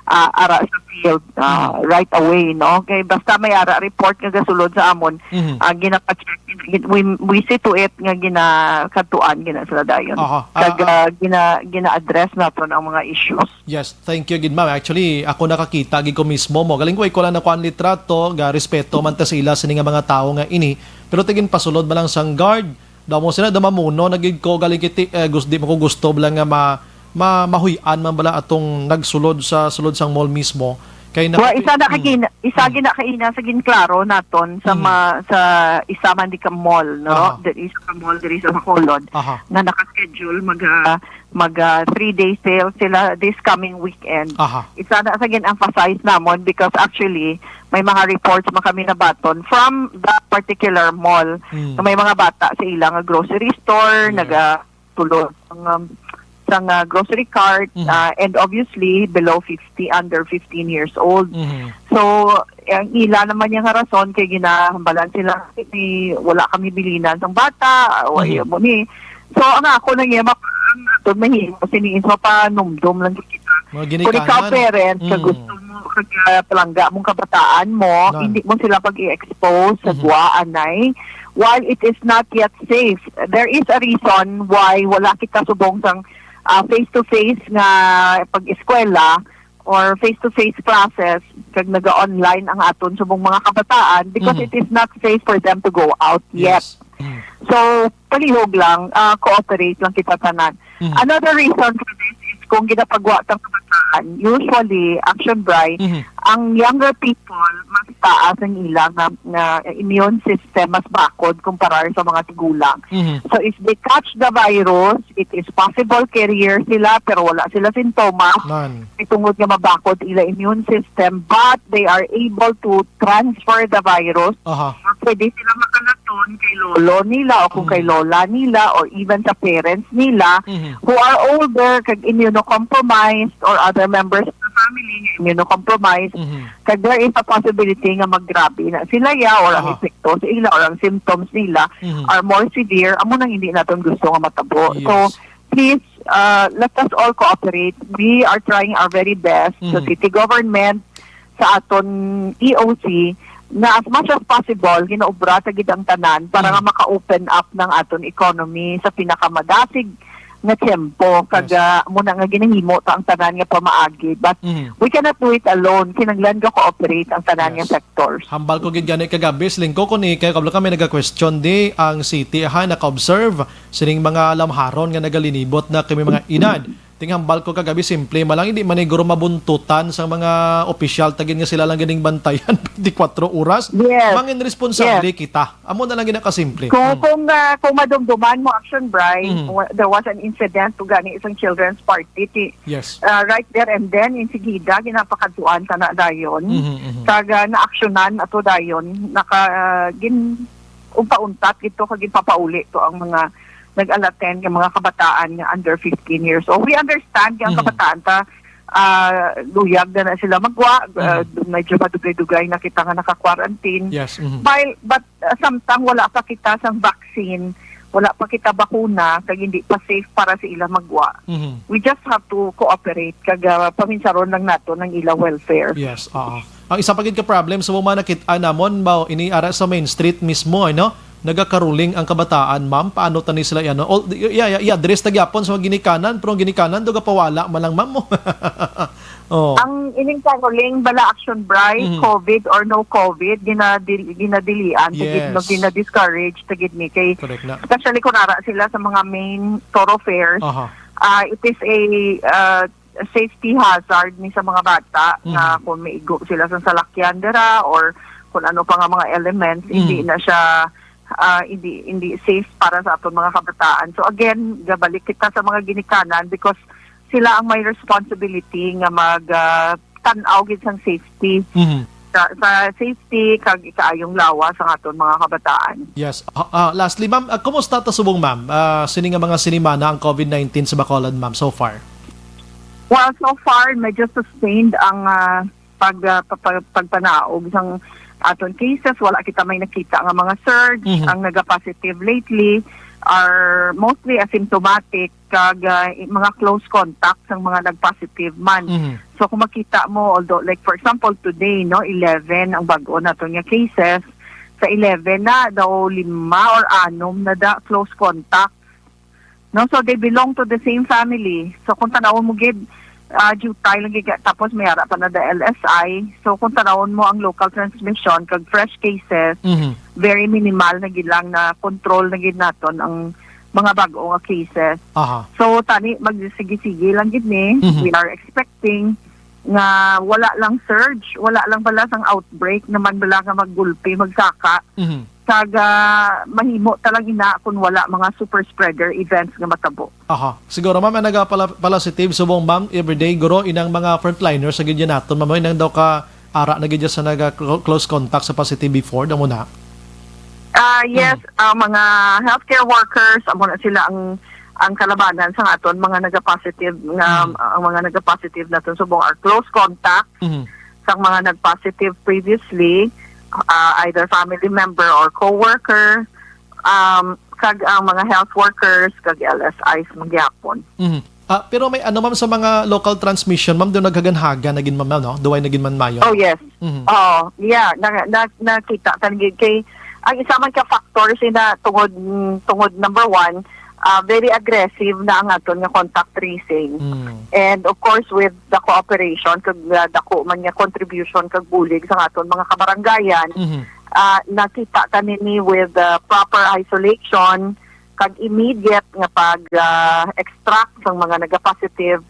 ah, ara sa field, ah, Mhm. right away, no? Kay basta may ara report nga gasulod sa amon, Mhm. ah, ginapa-check, gin-, we, we see to it nga ginakadtuan gina sila dayon. Aha. Kag, Ah, ah. ah, gina-, gina-address naton ang mga issues. Yes, thank you gid, ma'am. Actually, ako nakakita gid ko mismo mo. Galing ko, ikaw lang nakuha ang litrato, ga respeto man ta sa ila sini nga mga tawo nga ini. Pero tigin pasulod man lang sang guard, daw mo sila, daw mamuno na gid ko, galing kiti, eh, gus-, di mo ko gusto bala nga ma-, ma-, mahuy-an man bala atong nagsulod sa sulod sang mall mismo. Kay Wa, nakati-, isa na mm, kagina-, isa mm. gina kaina sa ginklaro naton sa Mm. ma-, sa isa man di ka mall, no? Aha. Diri sa ka mall, diri sa Bacolod, Aha. nga naka-schedule mag, ah, mag, ah, three-day sale sila this coming weekend. Aha. Isa na sa gin-emphasize namon because actually, may mga reports man kami nabaton from that particular mall Mm. nga may mga bata sa ila nga grocery store, Yeah. naga-, tulod sang, um, sang, ah, grocery cart, Mhm. ah, and obviously below fifty, under fifteen years old. Mhm. So, ang ila naman niya nga rason kay ginahambalan sila, "May, wala kami bilinan sang bata, o Mhm. mo ni." So, ang ako na niya, map-, ang aton mahimo, sini is mapanumdom lang kita. Mga Kung ikaw ginikanan. parent, sa Mm. gusto mo, kag, ah, palangga mong kabataan mo, Nan. hindi mo sila pag-i-expose sa Mhm. gwa, anay. While it is not yet safe, there is a reason why wala kita subong sang, ah, face-to-face nga pag-eskwela or face-to-face classes kag naga-online ang aton subong mga kabataan because Mhm. it is not safe for them to go out yet. Yes. Mhm. So, palihog lang, ah, cooperate lang kita tanan. Mhm. Another reason for this is kung ginapagwa tang kabataan, usually, Action Bri, Mhm. ang younger people, mas taas ang ila nga, nga immune system, mas bakod kumparar sa mga tigulang. Mhm. So, if they catch the virus, it is possible carrier sila, pero wala sila sintomas. Nan. Kay tungod nga mabakod ila immune system, but they are able to transfer the virus. Aha. Or pwede sila makalaton kay lolo nila o kung kay Mm. lola nila or even sa parents nila Mhm. who are older, kag immunocompromised or other members of the family nga immunocompromised. Mhm. Kag there is a possibility nga maggrabe na sila, ya, or ang Aha. epekto sa ila or ang symptoms nila Mhm. are more severe. Amo nang hindi naton gusto nga matabo. So, Yes. please, uh, let us all cooperate. We are trying our very best sa Mhm. city government, sa aton E O C, na as much as possible, ginaobra ta gid ang tanan para Mhm. nga maka-open up ng aton economy sa pinakamadasig nga tiyempo. Kag, Yes. ah, muna nga ginahimo ta ang tanan nga pamaagi. But Mhm. we cannot do it alone. Kinahanglan ga-cooperate ang tanan nga Yes. sectors. Hambal ko gid gani kagabi, siling ko, kung ikay, kablo kami naga-question di, ang city, ha, naka-observe sining mga lamharon nga nagalinibot na kami mga edad. Ting hambal ko kagabi, simple man lang, hindi man siguro mabuntutan sa mga opisyal ta gid nga sila lang ganing bantayan twenty-four oras. Yes. Mangin responsable Yes. kita. Amo na lang gid ang kasimple. Kung, Mm. kung, ah, kung madumduman mo, Action Bri, Mhm. wa-, there was an incident to gani isang children's party. Ti-, Yes. ah, right there and then, insigida, ginapakadtuan ta na dayon. Mhm, mhm. Kag, ah, naaksyonan ato dayon, naka, ah, gin-, unta-untat gid to kag ipapauli to ang mga nag-alaten nga mga kabataan nga under fifteen years old. We understand nga ang Mhm. kabataan ta, ah, luyag na na sila magwa, ah, Mhm. medyo madugay-dugay na kita nga naka-quarantine. Yes. Mhm. While, but, ah, samtang wala pa kita sang vaccine, wala pa kita bakuna, kag hindi pa safe para sa ila magwa. Mhm. We just have to cooperate kag, ah, paminsaron lang nato ang ila welfare. Yes, oo. Ang isa pa gid ka problem sa mga nakit-an namon mao ini ara sa Main Street mismo, ano? Nagakaruling ang kabataan, ma'am. Paano tani sila ano? All, yeah, yeah, yeah, dress ta gyapon sa mga ginikanan, pero ang ginikanan do gapawala man lang, ma'am. Oh. Ang ining caroling bala, Action Bright, Mhm. COVID or no COVID, ginadil-, ginadilian, tagid no, Yes. gina-discourage, tagid ni kay, Correct na. especially kung ara sila sa mga main thoroughfares, Aha. ah, it is a, ah, safety hazard ni sa mga bata nga Mhm. kung maigo sila sa salakyan dira or kung ano pa nga mga elements, hindi Mhm. na siya, ah, hindi, hindi safe para sa aton mga kabataan. So again, gabalik kita sa mga ginikanan because sila ang may responsibility nga mag, ah, tan-aw gid sang safety. Mhm. Sa, sa safety kag ikaayong lawas sang aton mga kabataan. Yes. Ah, ah, lastly, ma'am, ah, kumusta ta subong, ma'am? Ah, sini nga mga sinimana ang COVID nineteen sa Bacolod, ma'am, so far? Well, so far, medyo sustained ang, ah, pag, ah, pa-, pa-, pagpanaog sang aton cases. Wala kita may nakita nga mga surge. Mhm. Ang naga-positive lately are mostly asymptomatic kag, ah, i-, mga close contacts ang mga nag-positive man. Mhm. So, kung makita mo, although, like, for example, today, no, eleven ang bag-o naton nga cases. Sa eleven na daw, lima or anom na da close contact. No, so they belong to the same family. So, kung tanawon mo gid, ah, jutay lang gid, tapos may ara pa na da L S I. So, kung tanawon mo ang local transmission kag fresh cases, Mhm. very minimal na gid lang, na control na gid naton ang mga bag-o nga cases. Aha. So, tani, magsige-sige lang gid ni. Mhm. We are expecting nga wala lang surge, wala lang bala sang outbreak naman bala nga maggulpi, magsaka. Mhm. Kag, ah, mahimo ta lang ina kung wala mga super spreader events nga matabo. Aha. Siguro, ma'am, ang nagapala-, positive subong, ma'am, everyday, guro, inang mga frontliners sa gid naton, ma'am, inang daw ka ara na gid sa naga clo-, close contact sa positive before, daw mo na? Ah, yes, Mm. ang mga healthcare workers, amo na sila ang, ang kalabanan sa aton mga naga-positive nga, Mm. ang mga naga-positive naton subong are close contact Mhm. sa mga nag-positive previously, ah, either family member or co-worker, um, kag ang mga health workers, kag L S Is man gyapon. Mhm. Ah, pero may ano, ma'am, sa mga local transmission, ma'am, doon naghaganhagan na gid, ma'am, no? Duway na gid man mayo. Oh, yes. Mhm. Oo, yeah, na, na, nakita ta gid kay ang isa man ka factor sina tungod, mm, tungod number one, ah, very aggressive na ang aton nga contact tracing. Mm. And of course, with the cooperation, kag, ah, dako man nga contribution kag bulig sa aton mga kabarangayan, Mhm. ah, nakita ta nini with, ah, proper isolation, kag immediate nga pag, ah, extract sang mga naga-positive,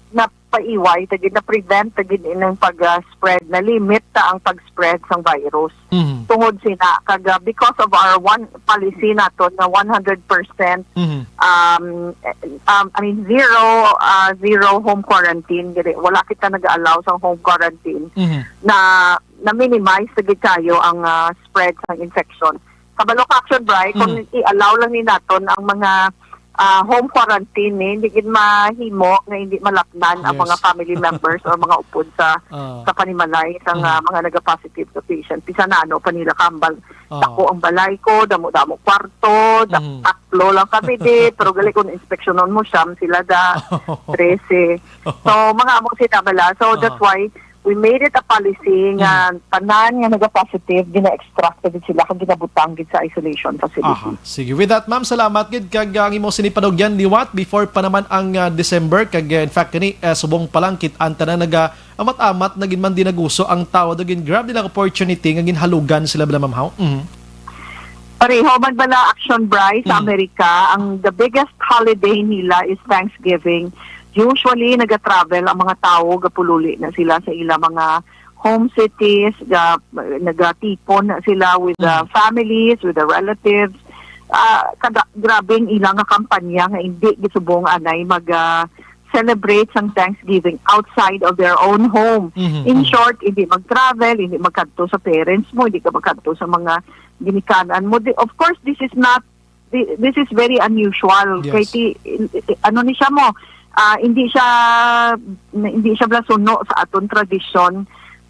na paiway ta gid, na prevent ta gid ining pag, ah, spread, na limit ta ang pag-spread sang virus. Mhm. Tungod sina, kag, ah, because of our one policy naton nga one hundred percent, Mhm. um, eh, um, I mean, zero, ah, zero home quarantine, gani, wala kita nag-allow sang home quarantine, Mhm. na, na-minimize na gid kayo ang, ah, spread sang infection. Kabalo ka, Action Bright, kung Mm. i-allow lang ni naton ang mga, ah, home quarantine, eh, hindi gid mahimo nga hindi malapnan ang Yes. mga family members or mga upod sa, Ah. sa panimalay sa, Mm. ah, mga nagapositive nga patient. Bisan na ano pa nila kambal, Ah. "Dako ang balay ko, damo-damo kwarto, da-, Mm. tatlo lang kami di, pero gali kung inspeksyonon mo, siyam sila da, trese." So, mga amo sila bala. So, that's Ah. why we made it a policy nga Mm. tanan nga nagapositive, gina-extract gid sila kag ginabutang gid sa isolation facility. Aha. Sige. With that, ma'am, salamat gid kag ang imo sini panugyan liwat before pa naman ang, ah, December kag, ah, in fact, kani, ah, subong pa lang kit-an tanan naga amat-amat na gid man dinaguso ang tawo. Daw gin-grab nila ang opportunity nga ginhalugan sila bala, ma'am, haw? Mhm. Pareho man bala, Action Bright, sa Mm. Amerika, ang the biggest holiday nila is Thanksgiving. Usually, nagatravel ang mga tawo, gapululi na sila sa ila mga home cities, ga-, nagatipon na sila with the Mm. families, with the relatives. Ah, kada, grabe ang ilang nga kampanya nga hindi gisubong anay mag, ah, celebrate sang Thanksgiving outside of their own home. Mhm, In mhm. short, hindi mag-travel, hindi magkadto sa parents mo, hindi ka magkadto sa mga ginikanan mo. Di- Of course, this is not, thi- this is very unusual. Yes. Kay ti, i- i- ano ni siya mo, ah, hindi siya, hindi siya bala suno sa aton tradisyon.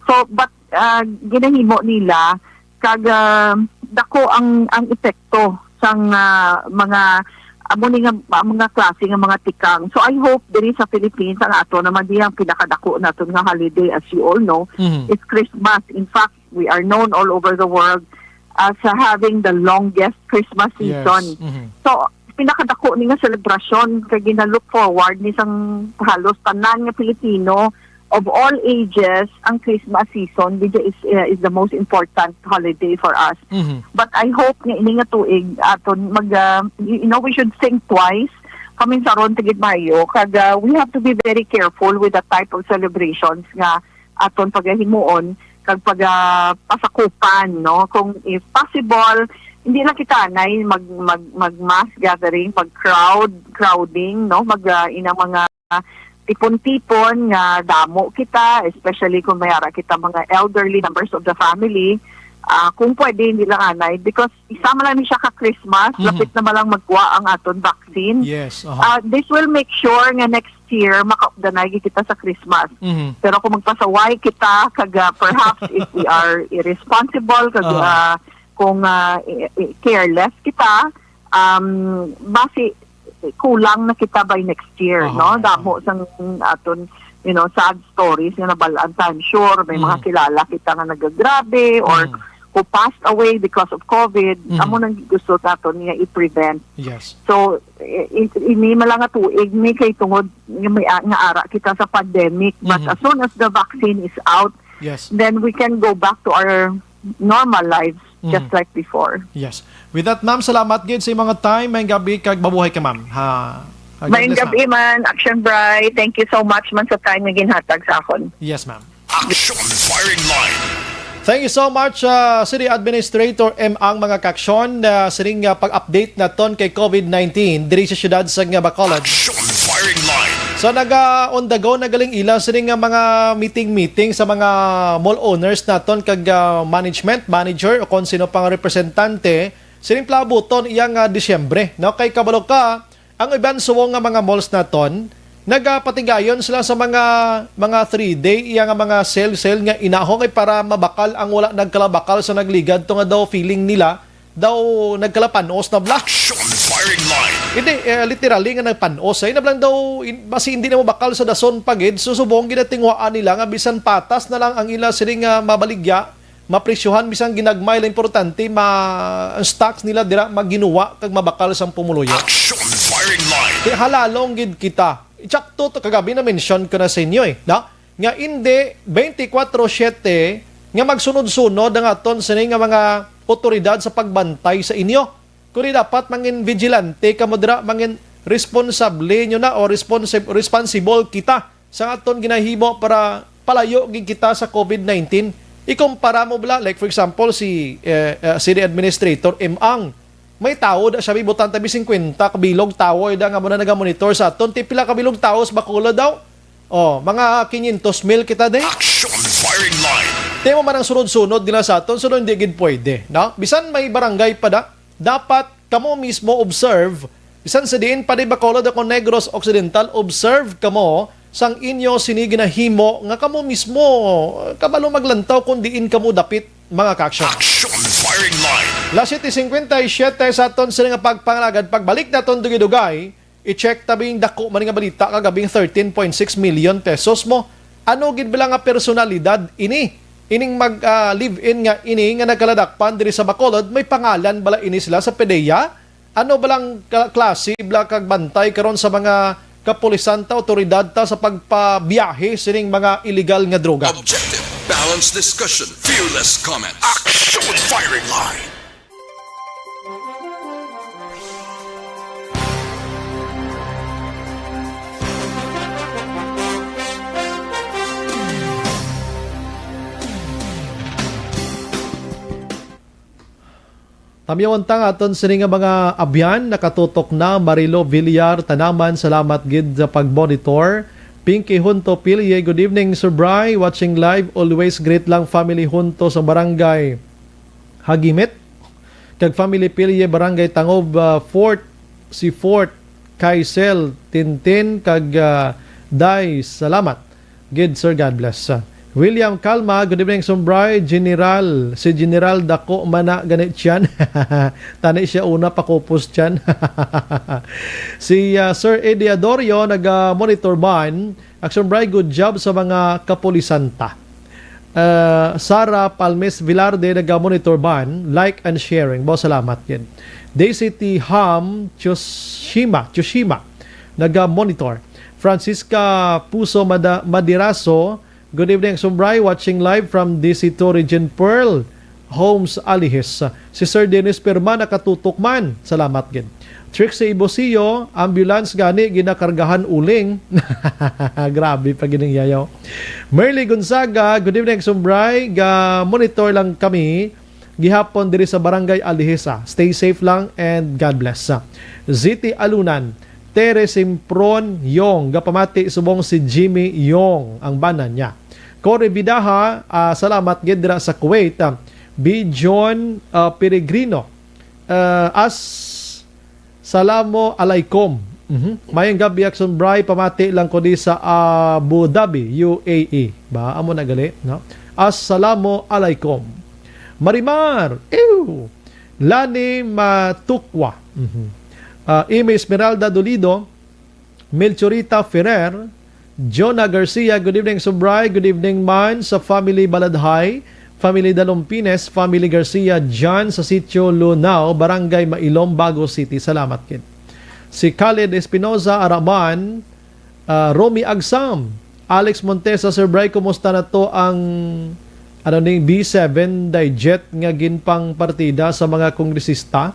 So, but ah, ginahimo nila kag ah, dako ang ang epekto sang ah, mga amo ni nga mga klase nga mga tikang. So I hope diri sa Philippines ang ato naman di ang pinakadako naton nga holiday, as you all know, Mhm. is Christmas. In fact, we are known all over the world as uh, having the longest Christmas Yes. season. Mhm. So pinakadako ni nga selebrasyon kay gina-look forward ni sang halos tanan nga Pilipino of all ages. Ang Christmas season, which is uh, is the most important holiday for us. Mhm. But I hope nga ini nga tuig aton mag uh, you know, we should think twice. Kaminsaron tigid mayo kag uh, we have to be very careful with the type of celebrations nga aton pagahimuon kag paga pasakupan, no? Kung if possible, hindi lang kita anay mag mag mag mass gathering, mag crowd, crowding, no? Mag uh, inang mga tipon-tipon nga damo kita, especially kung may ara kita mga elderly members of the family. Ah, kung pwede, hindi lang anay because isa man lang ni siya ka Christmas, Mhm. lapit na man lang magkuha ang aton vaccine. Yes, aha. Ah, this will make sure nga next year makaugdanay gid kita sa Christmas. Mhm. Pero kung magpasaway kita kag ah, perhaps if we are irresponsible kag Aha. ah, kung ah, i- i- careless kita, um basi kulang na kita by next year, Aha, no? aha. Damo sang aton, you know, sad stories nga nabal-an ta, I'm sure may mga Mhm. kilala kita nga nagagrabe or Mhm. who passed away because of COVID. Mhm. Amo nang gusto naton nga i-prevent. Yes. So i- i- ini man lang nga tuig ni kay tungod nga may a- nga ara kita sa pandemic, but Mhm. as soon as the vaccine is out, Yes. then we can go back to our normal lives just Mhm. like before. Yes. With that, ma'am, salamat gid sa imong time. Maayong gabi kag mabuhay ka, ma'am. Ha. Ha, God Maayong bless, gabi ma'am. man, Action Bright. Thank you so much man sa time nga ginhatag sa akon. Yes, ma'am. Action Firing Line. Thank you so much, uh, City Administrator M. Ang mga kaaksyon, uh, sining uh, pag-update naton kay COVID nineteen diri sa siyudad sa nga Bacolod. Action Firing Line. So naga on the go na galing ila sini nga mga meeting-meeting sa mga mall owners naton kag ah, management, manager o kung sino pang representante sining palabuton iya nga Disyembre, no? Kay kabalo ka, ang iban subong nga mga malls naton nagapatigayon sila sa mga mga three day iya nga mga sale sale nga inaho kay para mabakal ang wala nagkalabakal sa nagligad to nga daw feeling nila daw nagkalapanos na bla. Action Firing Line. Hindi, eh, literally nga nagpanos. Ay, na blang daw, in, basi hindi na mabakal sa dason pa gid. So, subong ginatinguhaan nila nga bisan patas na lang ang ila sini nga mabaligya, mapresyohan, bisan ginagmay lang importante, ma, ang stocks nila dira maginuwa kag mabakal sang pumuluyo. Action Firing Line. Di halalong gid kita. Tsakto to, kagabi na mention ko na sa inyo eh. Na? Nga indi twenty-four seven nga magsunod-sunod ang aton sini nga mga otoridad sa pagbantay sa inyo. Kundi dapat mangin vigilante kamo dira, mangin responsable nyo na o responsive, responsible kita sa aton ginahimo para palayo gid kita sa COVID nineteen. Ikumpara mo bala, like for example, si eh, eh, city administrator M. Ang. May tawo da siya, may butang tabi fifty kabilog tawo da nga muna nagamonitor sa aton. Ti pila kabilog tawo sa Bacolod daw? Oh, mga quinientos mil kita, day. Action Firing Line. Temo man ang sunod-sunod nila sa aton, sunod hindi gid pwede, no? Bisan may barangay pa da, dapat kamo mismo observe. Bisan sa diin pa di Bacolod o Negros Occidental, observe kamo sang inyo sini ginahimo nga kamo mismo, eh, kabalo maglantaw kung diin kamo dapit, mga kaaksyon. Action Firing Line. Las siete cincuenta y siete sa aton sini nga pagpangalagad, pagbalik naton dugay-dugay, i-check ta bing dako man nga balita kagabing thirteen point six million pesos mo. Ano gid bala nga personalidad ini? Ining mag ah, live-in nga ini nga nagkaladakpan diri sa Bacolod, may pangalan bala ini sila sa PDEA? Ano balang ka- klase bala kag bantay karon sa mga kapulisan ta, otoridad ta sa pagpabiyahe sining mga illegal nga droga? Objective, balanced discussion, fearless comments. Action Firing Line. Tamyawan ta nga aton sini nga mga abyan, nakatutok na. Marilo Villar Tanaman, salamat gid sa pag-monitor. Pinky Hunto Pilye, good evening, Sir Bry. Watching live, always greet lang family Hunto sa barangay Hagimit. Kag family Pilye, barangay Tangob, ah, Fort, si Fort, Kaisel, Tintin, kag, ah, Day, salamat. Gid, sir, God bless. William Calma, good evening, Sumbray. General, si General Dako man na gani tiyan. Tani siya una pakupos tiyan. Si, ah, Sir Eddie Adorio, naga-monitor man. Action Bray, good job sa mga kapulisan ta. Ah, Sarah Palmes Velarde, naga-monitor man. Like and sharing. Bo, salamat gid. Daisy T. Ham, Tsushima, Tsushima, naga-monitor. Francisca Puso Mada-, Madiraso, good evening, Sumbray. Watching live from D C two Region Pearl Homes, Alihis. Si Sir Dennis Perma nakatutok man. Salamat gid. Trixie Ibosio, ambulance gani ginakargahan uling. Grabe pa gining yayaw. Merly Gonzaga, good evening, Sumbray. Ga-monitor lang kami gihapon diri sa Barangay Alihis. Stay safe lang and God bless. Z T Alunan, Tere Simpron Yong, gapamati subong si Jimmy Yong ang bana niya. Cory Vidaha, ah, salamat gid dira sa Kuwait. Ah, B. John, ah, Peregrino, ah, as Salamo Alaykum. Mhm. Mayong gabi, Action Bray. Pamati lang ko di sa Abu Dhabi, U A E. Ba, amo na gali, no? Assalamu alaikum. Marimar, ew! Lani Matukwa. Mhm. Ah, Amy Esmeralda Dolido, Melchorita Ferrer, Jonah Garcia, good evening, Subray. Good evening man sa family Baladhay, family Dalompines, family Garcia, John sa Sitio Lunao, Barangay Mailom, Bago City. Salamat gid. Si Khaled Espinosa Araman, ah, Romy Agsam, Alex Montesa, Sir Bray, kumusta na to ang, ano, ning B seven Dijet nga ginpangpartida sa mga kongresista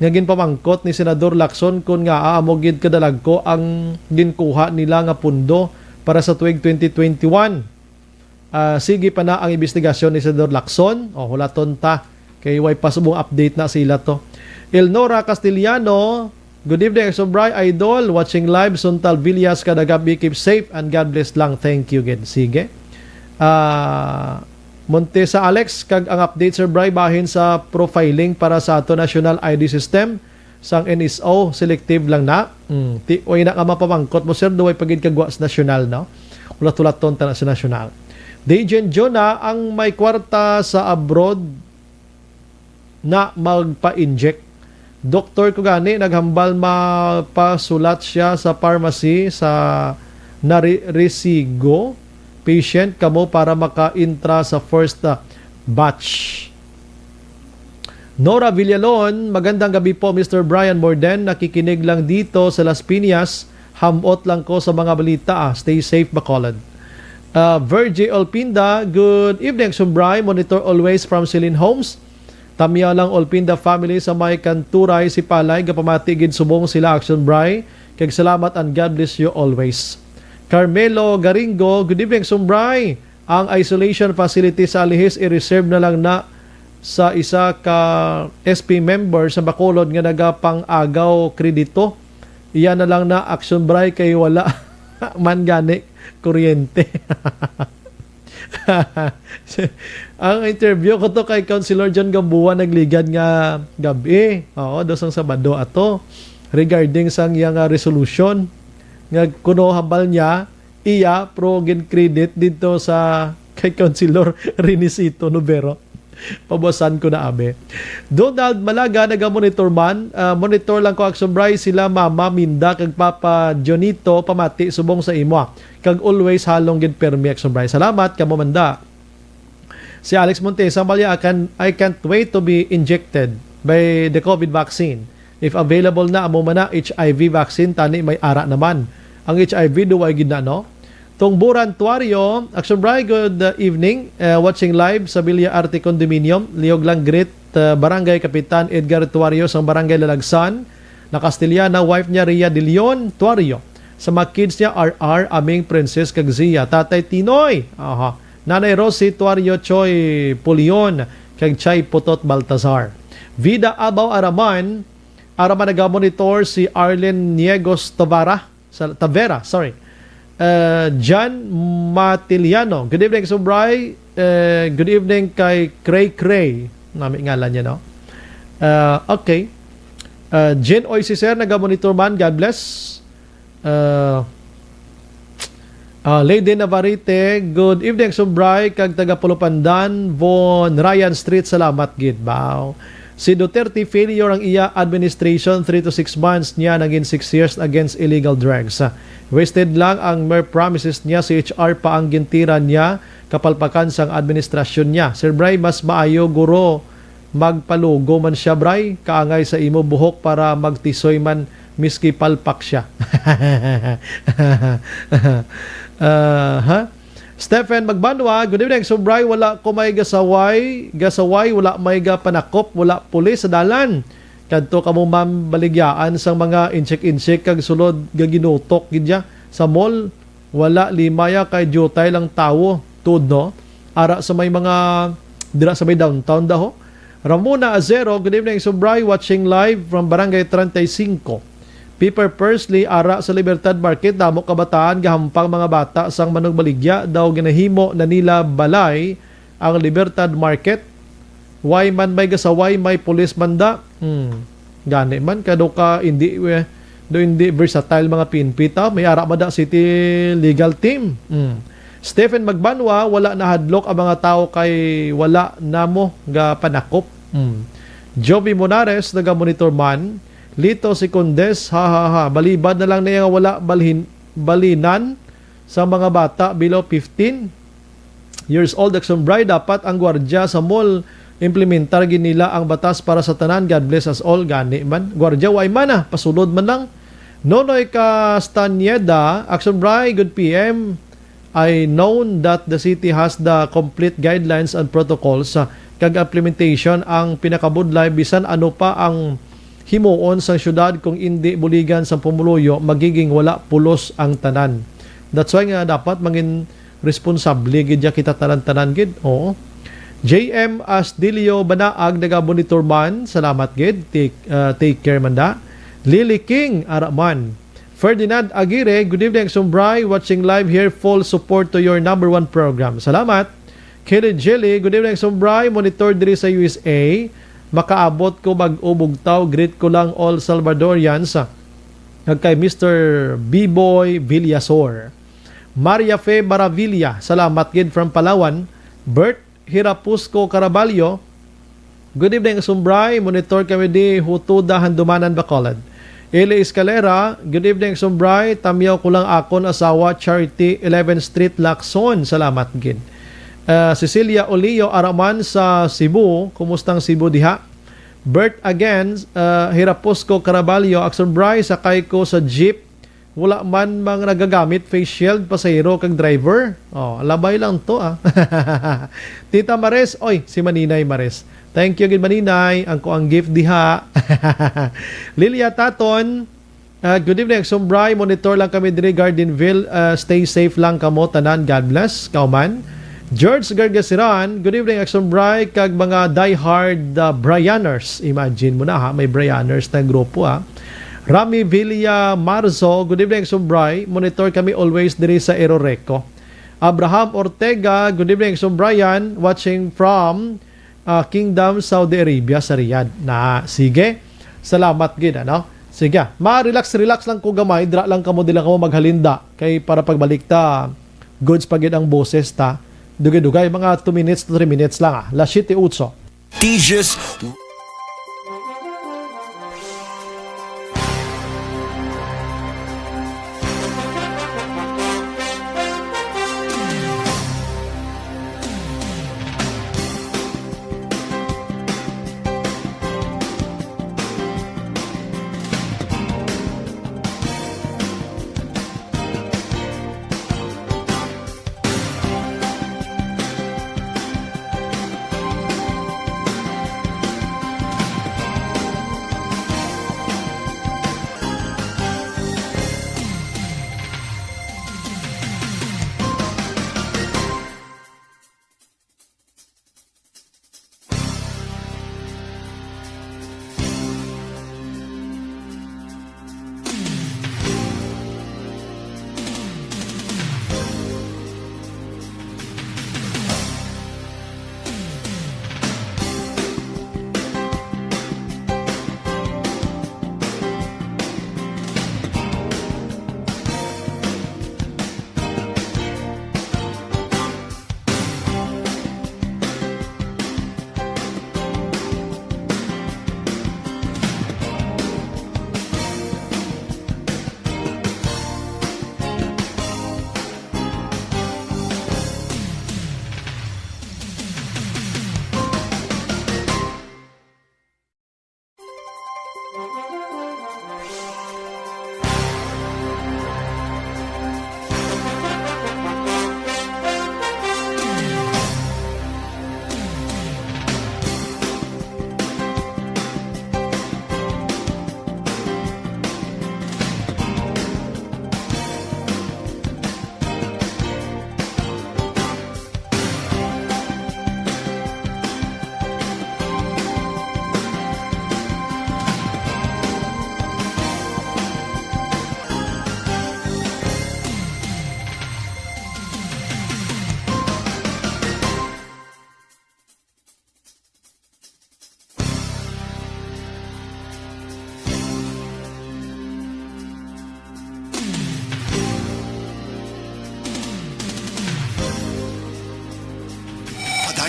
nga ginpamangkot ni Senador Lacson kon ngaa amo gid kadalagko ang ginkuha nila nga pundo para sa tuig twenty twenty-one? Ah, sige pa na ang imbestigasyon ni Senador Lacson. O, hulaton ta. Kay way pa subong update na sila to. Elnora Castellano, good evening, Action Bray, Idol. Watching live, Suntal Villas, kada gabi, keep safe and God bless lang. Thank you again. Sige. Ah, Montesa Alex, kag ang update, Sir Bray, bahin sa profiling para sa ato national I D system sang N S O, selective lang na. Mm, ti, way na nga mapamangkot mo, sir, duway pa gid kagwa sa nasyonal, no? Ulat-ulaton ta na sa nasyonal. Dejen Jonah, ang may kwarta sa abroad na magpa-inject. Doktor ko gani, naghambal mapasulat siya sa pharmacy sa Nari-, Resigo. Patient kamo para maka-intra sa first, ah, batch. Nora Villalon, magandang gabi po, Mister Brian Morden. Nakikinig lang dito sa Las Piñas. Hamot lang ko sa mga balita, ah. Stay safe, Bacolod. Ah, Virgie Olpinda, good evening, Sumbray. Monitor always from Celine Homes. Tamyaw lang Olpinda family sa may Kanturay, Sipalay, gapamati gid subong sila, Action Bray. Kag salamat and God bless you always. Carmelo Garingo, good evening, Sumbray. Ang isolation facility sa Alihis i-reserve na lang na sa isa ka S P member sa Bacolod nga nagapang-agaw kredito. Iya na lang na, Action Bray, kay wala man gani kuryente. Ang interview ko to kay Councilor John Gamboa nagligad nga gabi. Oo, do sang Sabado ato. Regarding sang iya nga resolution nga kuno hambal niya, iya, pro gin-credit dito sa kay Councilor Renisito Nobero. Pabuasan ko na, abi. Donald Malaga, naga-monitor man. Ah, monitor lang ko, Action Bray, sila Mama Minda kag Papa Jonito, pamati subong sa imo, ah. Kag always halong gid permi, Action Bray. Salamat, kamo manda. Si Alex Montesa, Malia, I can, I can't wait to be injected by the COVID vaccine. If available na, amo man na, H I V vaccine, tani may ara naman. Ang H I V, duway gid na, no? Tungburan Tuario, Action Bray, good, uh, evening. Uh, watching live sa Villa Arte Condominium, Liog lang greet, uh, Barangay Kapitan Edgar Tuario sang Barangay Lalagsan, na Castellana, wife niya Ria De Leon Tuario. Sa mga kids niya, R R, Aming, Princess, kag Zia. Tatay Tinoy, aha. Nanay Rosie Tuario, Choy Pulion, kag Chay Putot Baltazar. Vida Abaw Araman, Araman nagamonitor si Arlen Niegos Tavara, sa, Tavera, sorry. Uh, John Matiliano, good evening, Subray. Uh, good evening kay Cray Cray. Nami ngalan niya, no? Uh, okay. Uh, Jen Oy, si Sir, nagamonitor man. God bless. Uh, uh, Lady Navarrete, good evening, Subray, kag taga Pulupandan, Von Ryan Street, salamat gid, baw. Si Duterte failure ang iya administration, three to six months niya naging six years against illegal drugs. Wasted lang ang mere promises niya, si H R pa ang gintiran niya, kapalpakan sang administrasyon niya. Sir Bray, mas maayo guro magpalugo man siya, Bray, kaangay sa imo buhok para magtisoy man miski palpak siya. Ah, ha? Stephen Magbanwa, good evening. So, Bray, wala ko may gasaway, gasaway, wala may gapanakop, wala pulis sa dalan. Kadto kamo, ma'am, baligyaan sang mga insik-insik kag sulod gaginutok gid ya sa mall. Wala limaya kay diutay lang tawo. Tuod, no? Ara sa may mga, dira sa may downtown daho. Ramona Azero, good evening, Subray, watching live from Barangay treinta y cinco. Piper Pursley, ara sa Libertad Market, damo kabataan gahampang mga bata sang manugbaligya, daw ginahimo na nila balay ang Libertad Market. Why man may gasaway, may pulis man da? Hmm. Gani man, kado ka, hindi, eh, do hindi versatile mga P N P ta, may ara man da city legal team. Hmm. Stephen Magbanwa, wala nahadlok ang mga tawo kay wala namo ga panakop. Hmm. Joby Monares, naga-monitor man. Lito Secondes, ha, ha, ha. Balibad na lang niya nga wala balhin, balinan sa mga bata below fifteen years old, Action Bray, dapat ang gwardya sa mall implementar gid nila ang batas para sa tanan. God bless us all. Gani man. Gwardya, way man ah. Pasulod man lang. Nonoy Castañeda, Action Bray, good P M. I known that the city has the complete guidelines and protocols, ah, kag implementation ang pinakabudlay bisan ano pa ang himuon sang syudad, kung indi buligan sang pumuluyo, magiging wala pulos ang tanan. That's why nga dapat mangin responsable gid ya kita tanan-tanan gid. Oo. J M Astilio Banaag, naga-monitor man. Salamat gid. Take, uh, take care man da. Lily King, ara man. Ferdinand Aguirre, good evening, Sumbray. Watching live here. Full support to your number one program. Salamat. Kelly Jelly, good evening, Sumbray. Monitor diri sa U S A. Makaabot ko mag-ubog taw. Greet ko lang all Salvadorians. Kag kay Mister Biboy Villasor. Maria Fe Baravilla, salamat gid from Palawan. Bert Hirapusco Caraballo, good evening, Sumbray. Monitor kami di Hutuda, Handumanan, Bacolod. Eli Escalera, good evening, Sumbray. Tamyaw ko lang akon asawa, Charity, eleventh Street, Lacson. Salamat gid. Ah, Cecilia Olio, araman sa Cebu. Kumustang Cebu diha? Bert again, ah, Hirapusco Caraballo, Action Bray, sakay ko sa jeep. Wala man mang nagagamit face shield, pasahero kag driver. Oh, labay lang to, ah. Tita Mares, oy, si Maninay Mares. Thank you gid, Maninay, ang kuang gift diha. Lilia Taton, ah, good evening, Sumbray. Monitor lang kami diri, Gardenville. Ah, stay safe lang kamo tanan. God bless. Kauman. George Gargasiran, good evening, Action Bray, kag mga diehard, uh, Brianers. Imagine mo na, ha, may Brianers na grupo, ha. Rami Villa Marzo, good evening, Action Bray. Monitor kami always diri sa Eroreco. Abraham Ortega, good evening, Action Brian, watching from, uh, Kingdom, Saudi Arabia, sa Riyadh. Na, sige. Salamat gid, ano? Sige, ma-relax, relax lang ko gamay, dira lang kamo, di lang kamo maghalinda. Kay para pagbalik ta, goods pa gid ang boses ta. Dugay-dugay, mga two minutes to three minutes lang, ah. Las siete ocho. Tijis.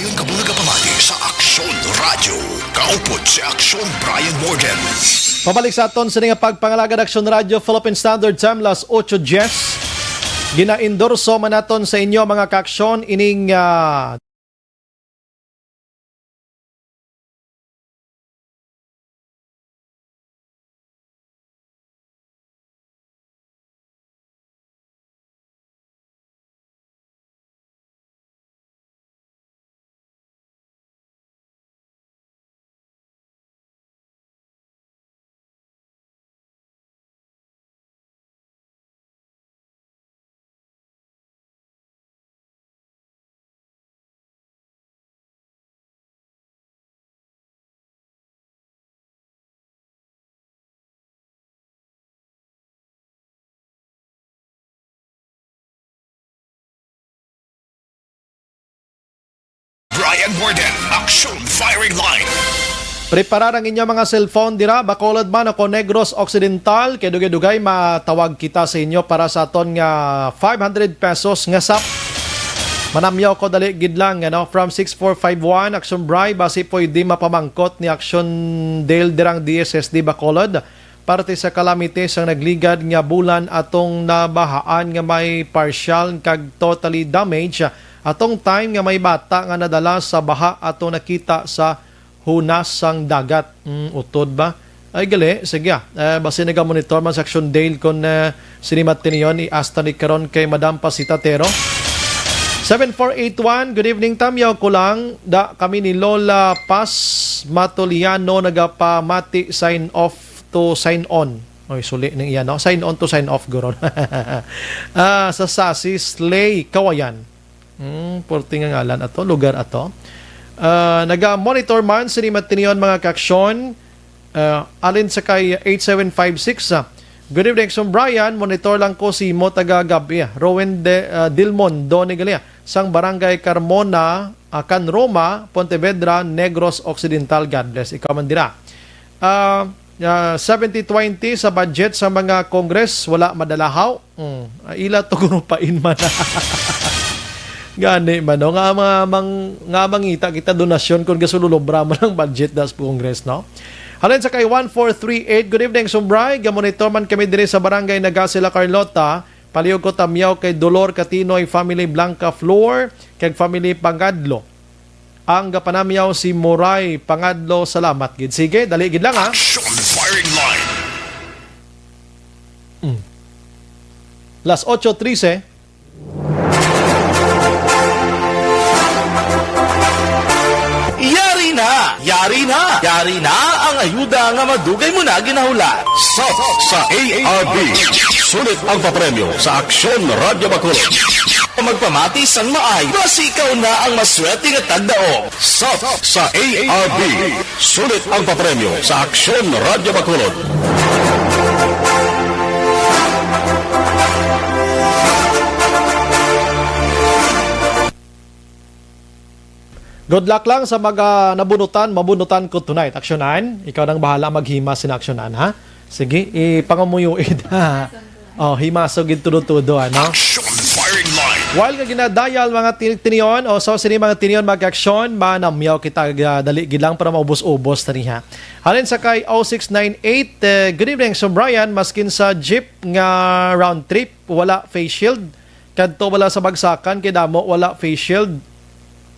Ang kabulaga pamati sa Aksyon Radyo. Kaupod si Aksyon Brian Morden. Pabalik sa aton sa nga pagpangalagad, Aksyon Radyo, Philippine Standard Time, las ocho diez. Ginaendorso man naton sa inyo, mga kaaksyon, ining, ah, Brian Morden, Aksyon Firing Line. Preparar ang inyo mga cellphone dira, Bacolod man o kon Negros Occidental, kay dugay-dugay matawag kita sa inyo para sa aton nga five hundred pesos nga sap. Manamyaw ko dali gid lang, ano, from six four five one, Aksyon Bri, basi pwede mapamangkot ni Aksyon Dale dirang D S S D Bacolod. Parte sa calamity sang nagligad nga bulan atong nabahaan nga may partial kag totally damage, atong time nga may bata nga nadala sa baha atong nakita sa hunas sang dagat. Mm, utod ba? Ay, gali. Sige, ah. Eh, basi naga-monitor man sa Aksyon Dale kon, eh, sini matiniyon, i-asta ni karon kay Madam Pasita Tero. Seven four eight one, good evening, Tamyaw ko lang. Da kami ni Lola Paz Matoliano nagapamati, sign off to sign on. Oy, suli ning iya, no? Sign on to sign off, guro. Ah, sa Sasi, Slay, Kawayan. Hmm, purti nga ngalan ato, lugar ato. Ah, naga-monitor man sini matiniyon, mga kaaksyon. Ah, alin sa kay eight seven five six, ah. Good evening, Sir Brian. Monitor lang ko si mo taga Gabi, ah. Rowen de, ah, Dilmon, Doni Galia, sang Barangay Carmona, ah, Can Roma, Pontevedra, Negros Occidental. God bless. Ikaw man dira. Ah, ah, seventy twenty sa budget sa mga Congress, wala madalahaw. Mm, ah, ila to grupain man. Gani man, no? Nga mga mang-, nga mangita kita donasyon kung gasululobra man ang budget das Congress, no? Halin sa kay one four three eight, good evening, Sumbray. Gamonitor man kami diri sa Barangay Nagasi, La Carlota. Palihog ko tamyaw kay Dolor Katinoy, family Blanca Flor, kag family Pangadlo. Ang gapanamyaw si Moray Pangadlo. Salamat gid. Sige, dali gid lang, ha. Action Firing Line. Mm. Las ocho trese. Yari na! Yari na! Yari na ang ayuda nga madugay mo na ginahulat. Sap sa A R B. Sulit ang papremyo sa Aksyon Radyo Bacolod. Magpamati sang maay, basi ikaw na ang maswerte nga tagdaog. Sap sa A R B. Sulit ang papremyo sa Aksyon Radyo Bacolod. Good luck lang sa mga nabunutan, mabunutan ko tonight. Aksyonan, ikaw nang bahala maghima sin aksyonan, ha? Sige, ipangumuyo ida. Oh, himasog gid tudo-tudo, ano? Action Firing Line. While nga ginadayal mga tin-, tinion, o sa sini mga tinion mag-aksyon, manamyaw kita, ah, dali gid lang para maubos-ubos tani, ha. Halin sa kay oh six nine eight, eh, good evening, Sir Brian. Maskin sa jeep nga round trip, wala face shield. Kadto wala sa bagsakan kay damo wala face shield.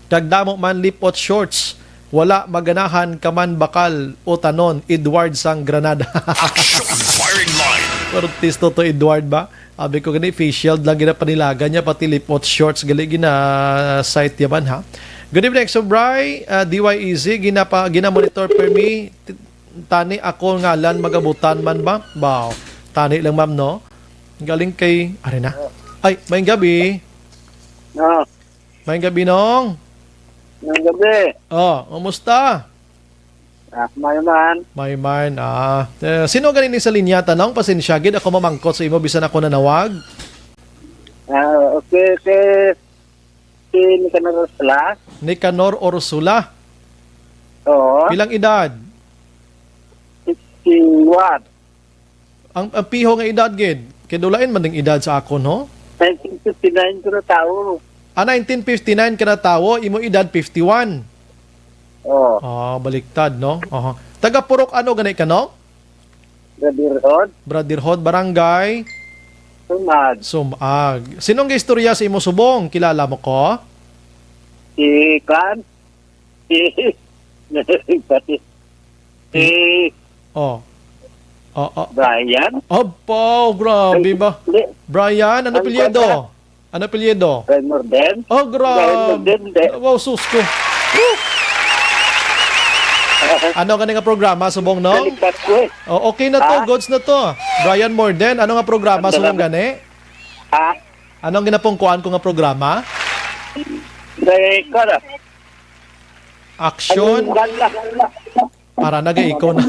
Kag damo man lipot shorts. Wala maganahan ka man bakal o tanon, Edward sang Granada. Action Firing Line. Pero tisto to, Edward ba? Abi ko gani, face shield lang ginapanilaga niya, pati lipot shorts gali gina-site yaman, ha. Good evening, Subray, ah, D Y E Z, ginapa-, gina-monitor per me. T-, tani ako ngalan magabutan man ba? Baw. Tani lang, ma'am, no? Galing kay, ari na. Ay, may gabi. Ah. May gabi, Nong. May gabi. Oh, kumusta? Ah, may man. May man, ah. Eh, sino gani ni sa linya, Tanong? Pasensya gid ako mamangkot sa imo bisan ako nanawag. Ah, okay, okay. Si Nicanor Ursula. Nicanor Ursula? Oo. Pilang edad? Sixty-one. Ang, ang piho nga edad gid. Kay dulain man ding edad sa akon, ho? Nineteen fifty-nine ko na tao. Ah, nineteen fifty-nine ka natawo, imo edad fifty-one. Oh. Ah, baliktad, no? Aha. Taga Purok ano gani ka, no? Brotherhood. Brotherhood, barangay? Sumag. Sumag. Sinong gaistorya sa imo subong? Kilala mo ko? Si Kwan? Si... Pati. Si... Oh. Oh, oh. Brian? Abaw, grabe ba? Hindi. Brian, ano apelyido? Ano apelyido? Brian Morden? Oh, grabe. Brian Morden, hindi. Wow, sus ko. Woo! Ano gani nga programa, subong, no? Nalipat ko eh. Oh, okay na to, ha? Goods na to. Brian Morden, ano nga programa, subong gani? Ha? Ano ang ginapungkuan ko nga programa? Kay, kara. Action? Ang gala. Para nag-echo na.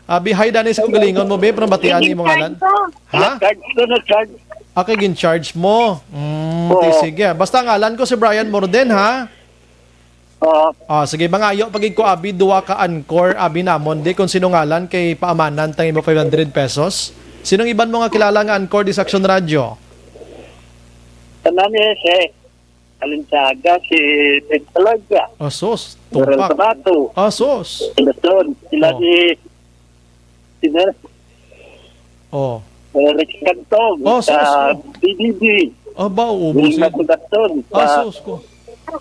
Abi, hi, Dani, sa kagalingon mo, babe, nabatian ni mo ngalan. Ha? Na-charge ko, na-charge. Ah, kay gin-charge mo. Mm, Oo. Di, sige. Basta ngalan ko si Brian Morden, ha? Oo. Ah, sige, mangayo pa gid ko, abi, duha ka encore, abi, namon, di, kung sino ngalan, kay paamanan tang imo five hundred pesos. Sinong iban mo nga kilala nga encore di sa Action Radio? Tanan ni si Alinsaga, si Pintalaga, Asos, Laurel tumpak. Tabato, Asos. Luzon, sila Oh. ni, sila, Oh. Eric Cantong, Oh, sus, sa oh. B D B. Aba, ubos Wilma yun. Sugaton, Ah, sa sus ko.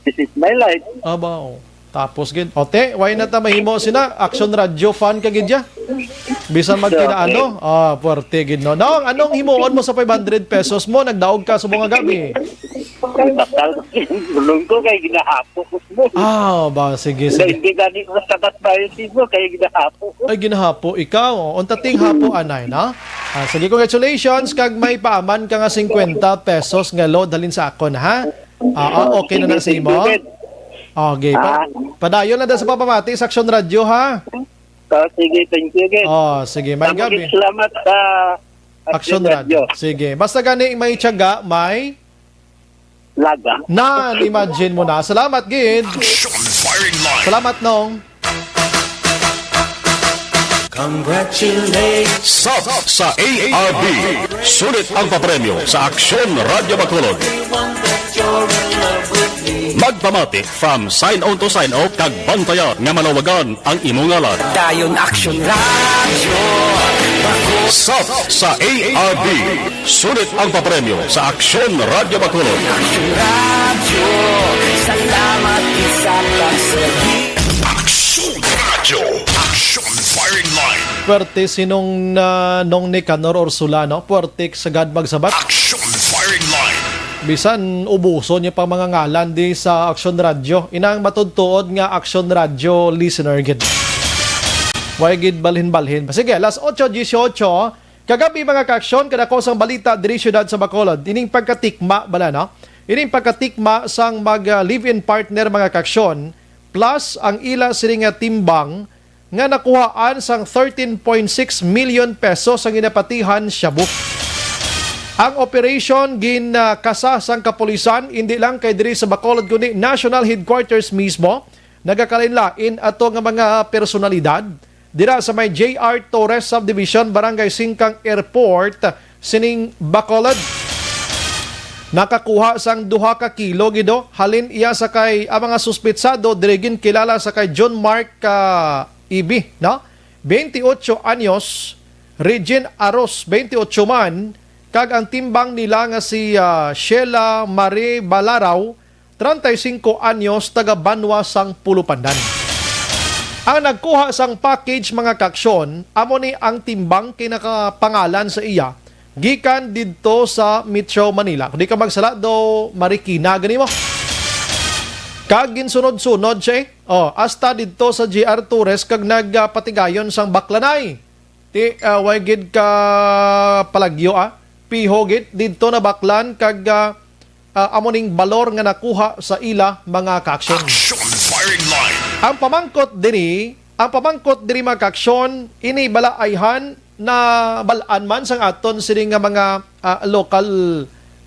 This Is My Life. Aba, oh. Tapos gid. O, te, why na ta mahimo sina? Action Radio fan ka gid ya? Bisan man Yeah, kina okay. ano? Ah, puwerte gid, no? Nong, anong himuon mo sa five hundred pesos mo? Nagdaog ka sa mga gabi. Bakal, bulong ko kay ginahapo ko mo. Ah, ba, sige, Hindi, sige. hindi gani ko sabat ba yung sibo kay ginahapo ko. Ay, ginahapo ikaw. Unta ting hapo, anay, no? Ah, sige, congratulations. Kag may paaman ka nga fifty pesos nga load halin sa akon, ha? Ah, ah, okay na na sa imo? Thank you, Gid. Okay. Pa- Ah. Padayon na da sa pamamati sa Action Radio, ha? Ah, sige, thank you, Gid. Oh, sige. May Tama, gabi. Gid, salamat sa Action Action Radio. Radio. Sige. Basta gani may tiyaga, may Laga. Nan, imagine mo na. Salamat, Gid. Action Firing Line. Salamat, Nong. Congratulations. Sub sa A R B. Sulit ang papremyo sa Aksyon Radyo Bacolod. Everyone that you're in love with me. Magpamati from sign on to sign off kag bantayan nga malawagan ang imo ngalan. Dayon Action Radyo. Sub sa A R B. Sulit ang papremyo sa Aksyon Radyo Bacolod. Action Radyo, salamat sa pagserbi. Aksyon Radyo, Aksyon Firing Line. Puwerte sinong na, nong Nicanor Orsolano, puwerte sagad magsabat. Aksyon Firing Line. Bisan ubuson niya pang mga ngalan di sa Aksyon Radyo. Inang matudtuod nga Aksyon Radyo listener gid. Way gid balhin-balhin. Sige, alas otso dieciocho, Kagabi, mga kaaksyon, kadako sang balita diri siyudad sa Bacolod. Ining pagkatikma bala, no? Ining pagkatikma sang mag, ah, live-in partner, mga kaaksyon, plus ang ila sini nga timbang nga nakuhaan sang thirteen point six million pesos ang ginapatihan shabu. Ang operation gin, ah, kasa sang kapulisan, indi lang kay diri sa Bacolod, kundi national headquarters mismo. Nagakalain-lain ato nga mga personalidad dira sa may J R Torres Subdivision, Barangay Singkang Airport, sining Bacolod. Nakakuha sang duha ka kilo gido halin iya sa kay ang mga suspitsado diri ginkilala sa kay John Mark, ah, Ibi, no? Twenty-ocho anyos, Regine Aros, twenty-ocho man, kag ang timbang nila nga si, ah, Sheila Marie Balaraw, treinta y cinco anyos, taga Banwa sang Pulupandan. Ang nagkuha sang package, mga kaaksyon, amo ni ang timbang kay nakapangalan sa iya gikan didto sa Metro Manila. Kung di ka magsala, do Marikina gani mo. Kag ginsunod-sunod siya, eh. Oh, hasta didto sa J R Torres kag nagpatigayon sang baklanay. Ti, ah, way gid ka palagyo, ah. Piho gid didto nabaklan kag, ah, ah, amo ning balor nga nakuha sa ila, mga kaaksyon. Action Firing Line. Ang pamangkot diri, ang pamangkot diri, mga kaaksyon, ini bala ayhan na bal-an man sang aton sini nga mga, ah, local,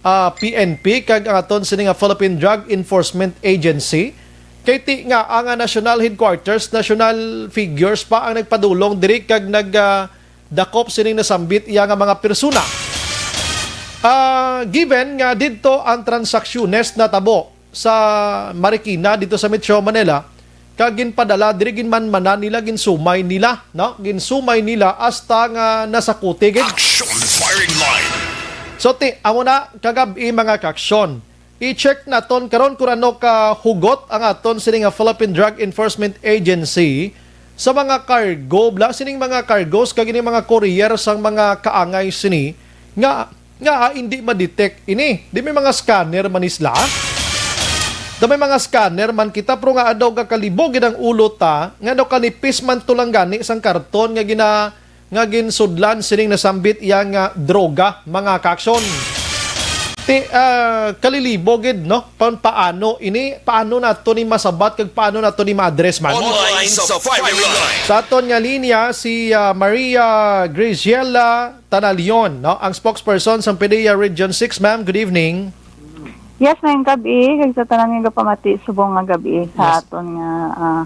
ah, P N P kag ang aton sini nga Philippine Drug Enforcement Agency. Kay ti nga ang, ah, national headquarters, national figures pa ang nagpadulong diri kag nag, ah, dakop sining nasambit iya nga mga persona. Ah, given nga didto ang transaksyones natabo sa Marikina didto sa Metro Manila, kag ginpadala diri, ginmanmanan nila, ginsumay nila, no? Ginsumay nila hasta nga nasakuti gid. Action Firing Line. So, ti, amo na kagab-i, mga kaaksyon. I-check naton karon kung ano ka hugot ang aton sini nga Philippine Drug Enforcement Agency sa mga cargo, bla, sining mga cargos kag ining mga courier sang mga kaangay sini nga, nga, ah, hindi ma-detect ini. Di may mga scanner man ni sila? Da may mga scanner man kita, pero nga daw gakalibog gid ang ulo ta, nga daw kanipis man to lang gani sang karton nga gina-, nga ginsudlan sining nasambit iya nga droga, mga kaaksyon. Ti, ah, kalilibo gid, no? Pa-, paano ini, paano nato ni masabat kag paano nato ni ma-address man? Online sa Firing Line. Sa aton nga linya, si, ah, Maria Graziela Tanalion, no? Ang spokesperson sang PDEA Region six, ma'am. Good evening. Yes, maayong gab-i, kag sa tanan nga gapamati subong nga gab-i sa Yes. aton nga, ah,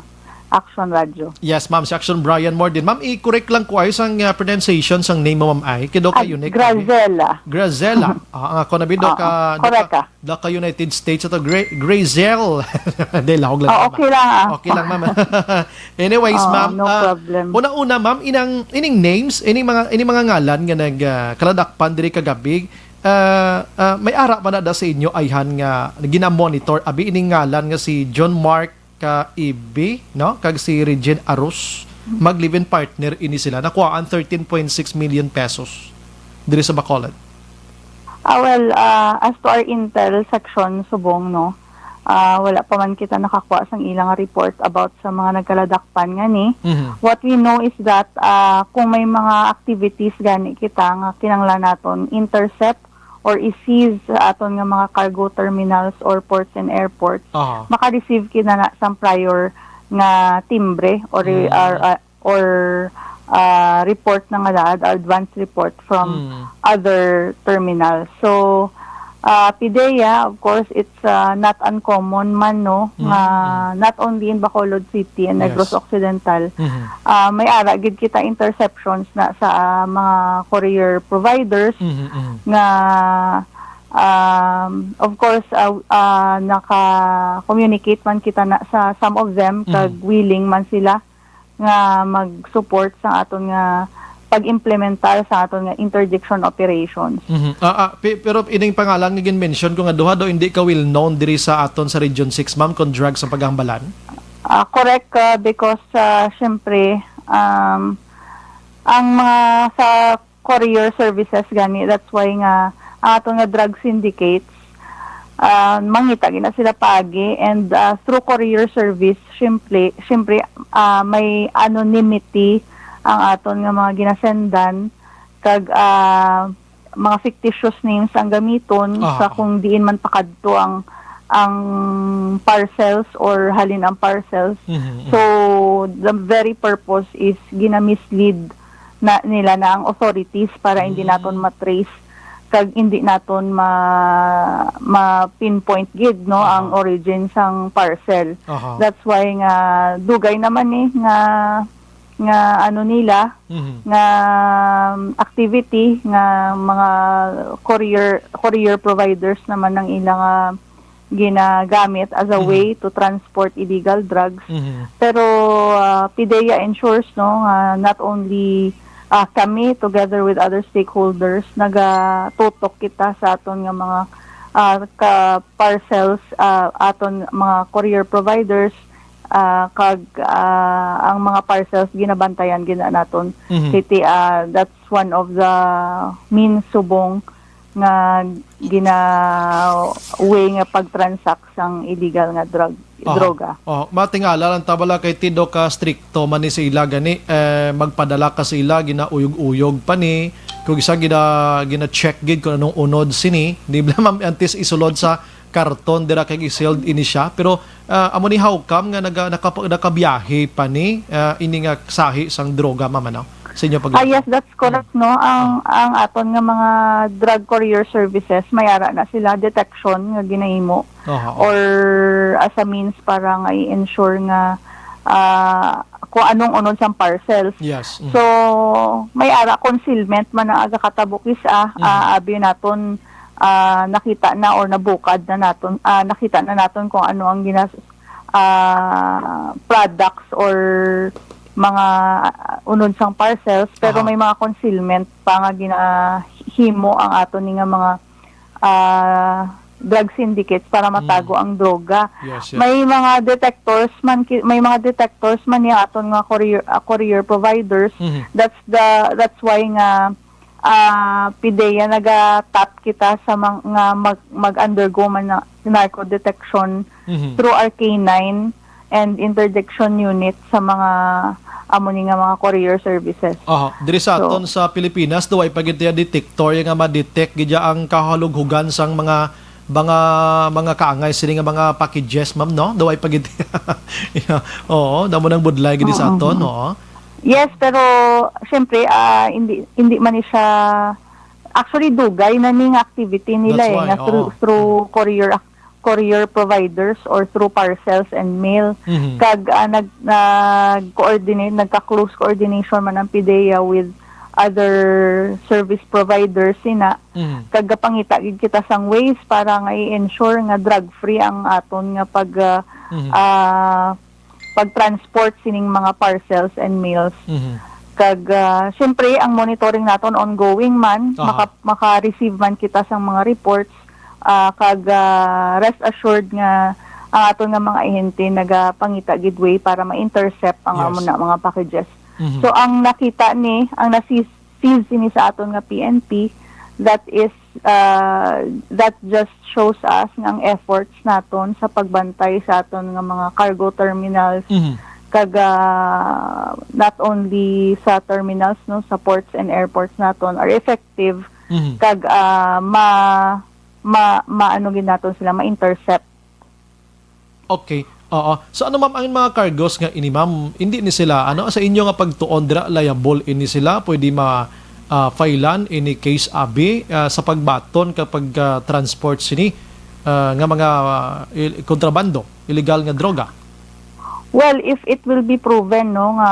Action Radio. Yes, ma'am. Si Action Brian Mordin. Ma'am, i-correct lang ko ay sang, ah, pronunciation sang name mo, ma'am, ay. Kay daw ka Ah, unique, abi. Grazela. Grazela. Ah, ang ako na bi, daw Oo, ka, daw correct ka, ka. daw ka United States ato. Gra-, Grazel. Di, lahog lang, Ah, ma'am. okay lang, ah. Okay lang, ma'am. Anyways, Oo, ma'am, no ah, problem. una-una, ma'am, inang, ining names, ining mga, ining mga ngalan nga nag, ah, kaladakpan diri kagabi, ah, ah, may ara man na da sa inyo, ayhan, nga gina-monitor, abi, ining ngalan nga si John Mark ka Ibi, no? Kag si Regine Arus, mag-live-in partner ini sila. Nakuhaan thirteen point six million pesos diri sa Bacolod. Ah, well, ah, as to our intel section, subong, no? Ah, wala pa man kita nakakuha sang ilang report about sa mga nagkaladakpan nga ni. Mhm. What we know is that, ah, kung may mga activities gani kita nga kinahanglan naton intercept, or i-seize sa aton nga mga cargo terminals or ports and airports, Aha. maka-receive kita na sang prior nga timbre or, Mm. or, uh, or, uh, report na nga daad, advance report from Mm. other terminals. So, uh, PDEA, of course, it's, uh, not uncommon man, no, Mm, nga mm. not only in Bacolod City and Negros Yes. Occidental, Mhm. uh, may ara gid kita interceptions na sa, uh, mga courier providers Mhm, mhm. nga, um, of course, uh, uh, naka-communicate man kita na sa some of them, kag Mhm. willing man sila nga mag-support sa aton nga pag-implementar sa aton nga interdiction operations. Mhm. Ah, ah, pi-, pero ining pangalan nga gin-mention ko nga duha daw hindi ka well known diri sa aton sa Region six, ma'am, kung drugs ang paghambalan? Ah, correct, ah, because, ah, syempre, um, ang mga sa courier services gani, that's why nga ang aton nga drug syndicates, ah, mangita gina sila paagi, and, ah, through courier service, syempre, syempre, ah, may anonymity ang aton nga mga ginasendan, kag, ah, mga fictitious names ang gamiton Aha. sa kung diin man pakadto ang, ang parcels or halin ang parcels. Mhm, mhm. So, the very purpose is ginamislead na nila na ang authorities para hindi Mm. naton matrace kag hindi naton ma, ma-pinpoint gid, no, Aha. ang origin sang parcel. Aha. That's why nga dugay naman ni nga, nga ano nila, Mhm. nga, um, activity nga mga courier, courier providers naman ang ila nga ginagamit as a Mhm. way to transport illegal drugs. Mhm. Pero, ah, PDEA ensures, no, nga not only, ah, kami together with other stakeholders nagatutok kita sa aton nga mga, ah, ka parcels, ah, aton mga courier providers, ah, kag, ah, ang mga parcels ginabantayan gid na naton. Mhm. Kay ti-, ah, that's one of the means subong nga gina-, way nga pag-transact sang illegal nga drug, Aha. droga. Oh, matingala lang ta bala kay ti daw ka strikto man ni sa ila gani, eh, magpadala ka sa ila, ginauyog-uyog pa ni, kung isa gina-, gina-check gid kung anong unod sini, di ba, ma'am, antes isulod sa karton dira kag i-sealed ini siya. Pero, ah, amo ni, how come nga naga-, nakapa-, nakabiyahe pa ni, ah, ini nga sahi sang droga, ma'am, ano? Sa inyo pag- Ah, yes, that's correct, no? Ang, Ah. ang aton nga mga drug courier services, may ara na sila detection nga ginahimo Aha, oh. or as a means para nga i-ensure nga, ah, kung anong unod sang parcels. Yes. Mm. So, may ara concealment man ang agakatabo kis-a, Mm. ah, abi naton ah, nakita na or nabukad na naton, ah, nakita na naton kung ano ang ginas-, ah, products or mga, ah, unod sang parcels, pero Aha. may mga concealment pa nga ginahimo ang aton ni nga mga, ah, drug syndicates para matago Mm. ang droga. Yes, yes. May mga detectors man ki-, may mga detectors man ni aton nga courier, ah, courier providers. Mhm. That's the, that's why nga, ah, PDEA naga-tap kita sa mga mag-, mag-undergo man na narco detection Mhm. through our K nine and interdiction unit sa mga amo ni nga mga courier services. Aha, diri sa So, aton sa Pilipinas, daw ay pa gid iya detector nga ma-detect gid ang kahalughugan sang mga, mga, mga kaangay sini nga mga packages, ma'am, no? Daw ay pa gid iya. Yeah. Oo, damo nang budlay gid sa Oo. aton, oo. Yes, pero siyempre, ah, hindi, hindi man ni siya, actually, dugay na ning activity nila That's eh, why, nga through, oo. through courier, courier providers or through parcels and mail. Mhm. Kag, ah, nag-, nag-coordinate, nagka-close coordination man ang PDEA with other service providers sina. Mhm. Kag gapangita gid kita sang ways para nga i-ensure nga drug-free ang aton nga pag, ah, Mhm. ah, pag-transport sining mga parcels and mails. Mhm. Kag, ah, siyempre, ang monitoring naton ongoing man, Aha. maka-, maka-receive man kita sang mga reports, ah, kag, ah, rest assured nga ang aton nga mga ahente nagapangita gid way para ma-intercept ang Yes. amo na mga packages. Mhm. So, ang nakita ni, ang nasi-, seize ini sa aton nga P N P, that is, uh, that just shows us nga ang efforts naton sa pagbantay sa aton nga mga cargo terminals, Mhm. kag, uh, not only sa terminals, no, sa ports and airports naton are effective, Mhm. kag, uh, ma-, ma-, maano gid naton sila, ma-intercept. Okay. Oo. So, ano, ma'am, ang mga cargos nga ini, ma'am, hindi ni sila, ano, sa inyo nga pagtuon dira, liable ini sila? Pwede ma, ah, filean ini case abi, ah, sa pagbaton kag pag, ah, transport sini, ah, nga mga, ah, il-, kontrabando, illegal nga droga? Well, if it will be proven, no, nga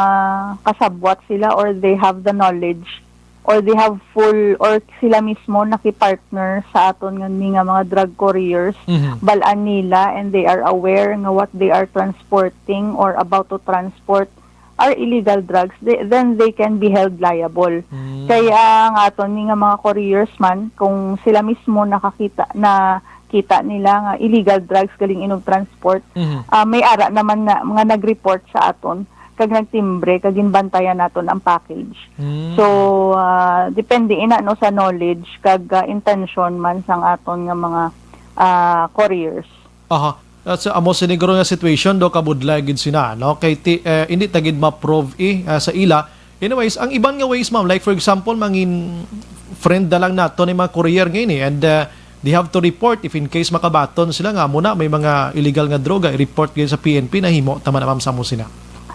kasabwat sila or they have the knowledge, or they have full, or sila mismo nakipartner sa aton nga, ni nga mga drug couriers, Mhm. bal-an nila and they are aware nga what they are transporting or about to transport are illegal drugs, they, then they can be held liable. Mm. Kay ang aton ni nga mga couriers man, kung sila mismo nakakita, nakita nila nga illegal drugs galing inog transport, Mhm. ah, may ara naman na, nga nag-report sa aton, kag nagtimbre, kag ginbantayan naton ang package. Mm. So, ah, depende ina, no, sa knowledge kag, ah, intention man sang aton nga mga, ah, couriers. Aha. That's, amo siniguro nga situation do, kabudlay gid sina, no? Kay ti-, eh, hindi ta gid ma-prove, eh, ah, sa ila. Anyways, ang iban nga ways, ma'am, like for example, mangin friend na lang nato ni mga courier ngayon, eh, and, ah, they have to report if in case makabaton sila nga amo na may mga illegal nga droga, i-report gyud sa P N P, nahimo tama na, ma'am, sa amo sina.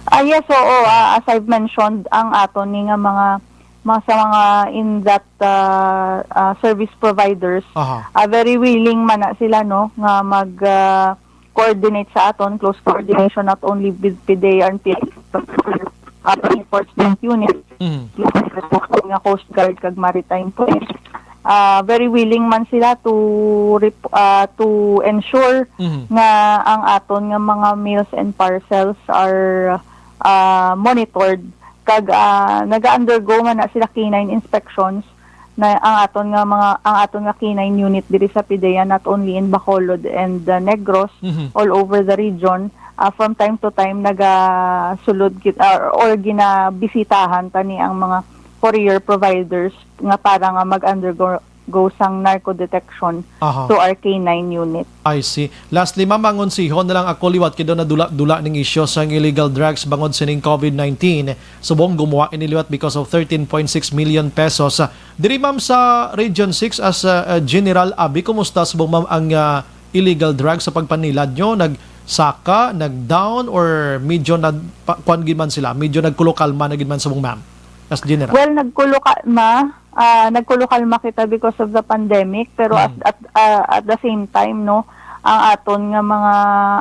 Ah, yes, oo. Ah, as I've mentioned, ang aton ni nga mga, mga sa mga in that, ah, ah, service providers, Aha. ah, very willing man na sila, no, nga mag, ah, coordinate sa aton, close coordination not only with PDEA and P I, ah, enforcement unit, Mhm. nga Coast Guard kag Maritime Police. Ah, very willing man sila to rep-, ah, to ensure Mhm. nga ang aton nga mga mails and parcels are, ah, monitored, kag, ah, naga-undergo man na sila K nine inspections na ang aton nga mga, ang aton nga K nine unit diri sa PDEA, not only in Bacolod and, ah, Negros, Mhm. all over the region. Ah, from time to time, nagasulod gid, ah, or ginabisitahan tani ang mga courier providers nga para nga mag-undergo, go sang narco detection Aha. to our K nine unit. I see. Lastly, ma'am, mangonsihon na lang ako liwat kay daw nadula-dula ning isyu sang illegal drugs bangod sining COVID nineteen. Subong gumawa ini liwat because of thirteen point six million pesos. Ah, diri, ma'am, sa Region six, as, ah, ah, General Abi, kumusta subong, ma'am, ang, ah, illegal drugs sa pagpanilad nyo? Nagsaka, nag-down, or medyo nag-, pa-, kwan gid man sila? Medyo nagkulokalma na gid man subong, ma'am, as General? Well, nagkulokalma, ah, nagkulokalma kita because of the pandemic, pero at, Mm. at, ah, at the same time, no, ang aton nga mga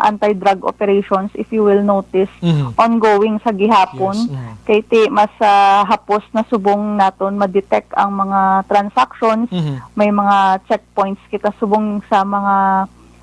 anti-drug operations, if you will notice, Mhm. ongoing sa gihapon. Yes, mhm. Kay ti mas, ah, hapos na subong naton ma-detect ang mga transactions. Mhm. May mga checkpoints kita subong sa mga,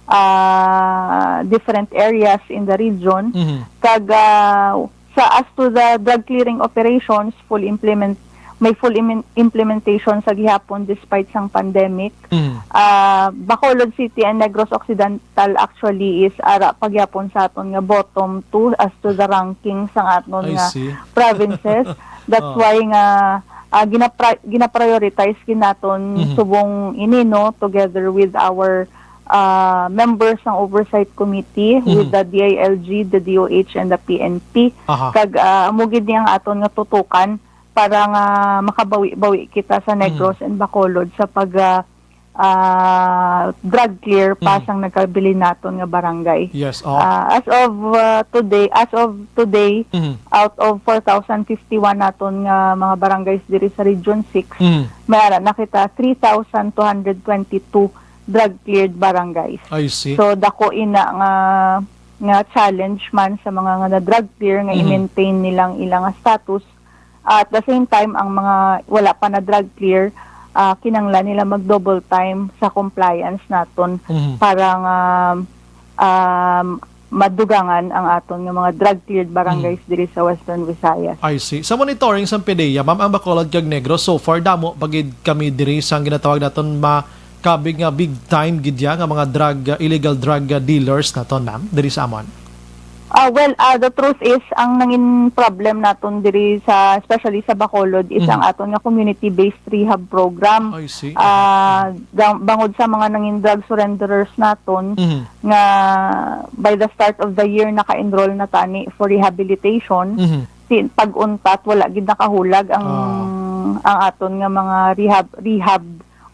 ah, different areas in the region. Mhm. Kag, ah, sa, as to the drug clearing operations, full implement may full imin-, implementation sa gihapon despite sang pandemic. Mm. Ah, Bacolod City and Negros Occidental actually is ara pa gyapon sa aton nga bottom two as to the ranking sang aton I nga see. provinces. That's Oh. why nga, ah, ginapri-, ginaprioritize gid naton Mhm. subong ini, no, together with our, ah, members sang Oversight Committee, Mhm. with the D I L G, the D O H, and the P N P. Aha. Kag, ah, amo gid ni ang aton nga tutukan para nga makabawi-bawi kita sa Negros Mm. and Bacolod sa pag, ah, ah, drug clear pa Mm. sang nagkabilin naton nga barangay. Yes, oh. Ah, as of, ah, today, as of today, Mm. out of four thousand fifty-one naton nga mga barangays diri sa Region six, Mm. may ara na kita three thousand two hundred twenty-two drug cleared barangays. I see. So, dako ina nga, nga challenge man sa mga nga na-drug clear nga Mhm. i-maintain nilang ilang status. At the same time, ang mga wala pa na-drug clear, ah, kinanglan nila mag-double time sa compliance naton Mhm. para nga, um, madugangan ang aton nga mga drug cleared barangays Mhm. diri sa Western Visayas. I see. Sa monitoring sa PDEA, ma'am, ang Bacolod kag Negros, so far, damo pa gid kami diri sa ginatawag naton ma-, kabig nga big time gid ya nga mga drug, uh, illegal drug, uh, dealers naton, ma'am, diri sa amon? Ah, well, ah, the truth is, ang nangin problem naton diri sa, especially sa Bacolod, is Mhm. ang aton nga community-based rehab program. I see. Ah, Mhm. ga-, bangod sa mga nangin drug surrenderers naton Mhm. nga by the start of the year naka-enroll na tani for rehabilitation, Mhm. si pag-untat wala gid nakahulag ang Ah. ang aton nga mga rehab rehab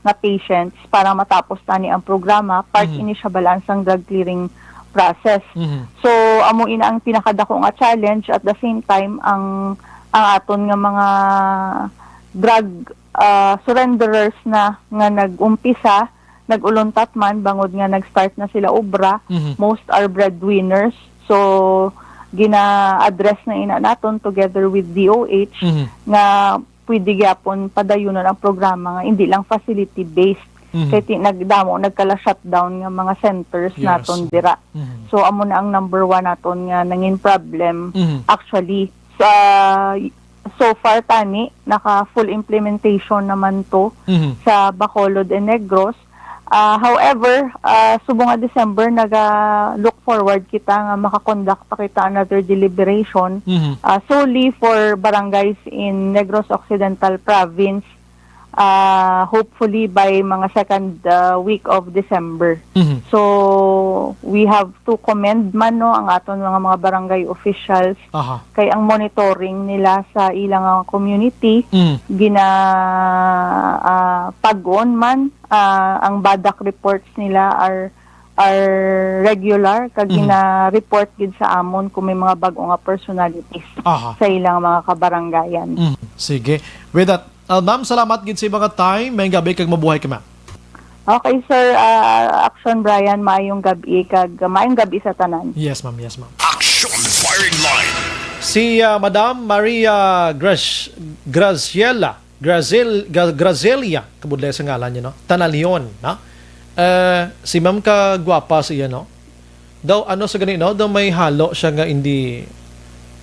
nga patients para matapos tani ang programa, part Mhm. ini siya balaan sang drug clearing process. Mhm. So, amo ina ang pinakadako nga challenge. At the same time, ang, ang aton nga mga drug, ah, surrenderers na nga nag-umpisa, nag-uluntat man, bangod nga nag-start na sila obra, Mhm. most are breadwinners. So, gina-address na ina naton together with D O H Mhm. nga pwede gyapon padayunon ang programa nga hindi lang facility-based. Mhm. Kay ti-, nagdamo, nagkala-shutdown nga mga centers Yes. naton dira. Mhm. So, amo na ang number one naton nga nangin problem. Mhm. Actually, sa, so far tani, naka full implementation naman to Mhm. sa Bacolod and Negros. Ah, however, ah, subong nga December, naga-look forward kita nga makakonduct pa kita another deliberation, Mhm. ah, solely for barangays in Negros Occidental Province, ah, hopefully by mga second, ah, week of December. Mhm. So, we have to commend man, no, ang aton mga, mga barangay officials Aha. kay ang monitoring nila sa ilang, ah, community, Mm. gina-, ah, pag-on man, ah, ang BADAC reports nila are, are regular, kag Mhm. gina-report gid sa amon kung may mga bag-o nga personalities Aha. sa ilang mga kabarangayan. Mm. Sige. With that, ah, ma'am, salamat gid sa mga time. May gabi kag mabuhay ka, ma'am. Okay, sir. Ah, Action Brian, maayong gabi kag maayong gabi sa tanan. Yes, ma'am. Yes, ma'am. Action Firing Line. Si, ah, Madam Maria Grac-, Graciela, Grazel-, Ga-, Grazelia, kabudlay sa ngalan niya, no? Tanalion, no? Eh, si ma'am ka gwapa siya, no? Daw, ano sa gani, no? Daw may halo siya nga hindi,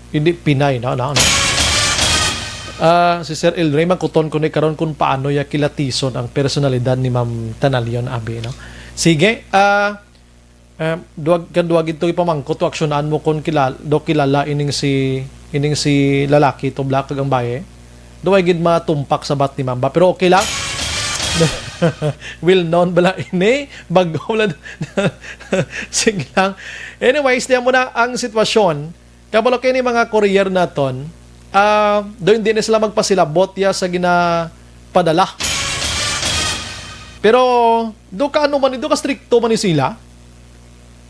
hindi Pinay, no? No, no? Ah, si Sir Elray, mangkuton ko ni karon kung paano ya kilatison ang personalidad ni Ma'am Tanalion Abi, no? Sige, ah, eh, duwag, kan duwag ito ipamangkot, o aksyonan mo kung kilal-, do kilala ining si, ining si lalaki, to black kag ang baye. Duway gid matumpak sa bat ni Mamba, pero okay lang. Well known bala ini? Bago lang. Sige lang. Anyways, tiyan mo na ang sitwasyon. Kabalo kay ni mga courier naton, ah, do hindi na sila magpasilabot ya sa ginapadala. Pero do ka ano man, do ka strikto man ni sila.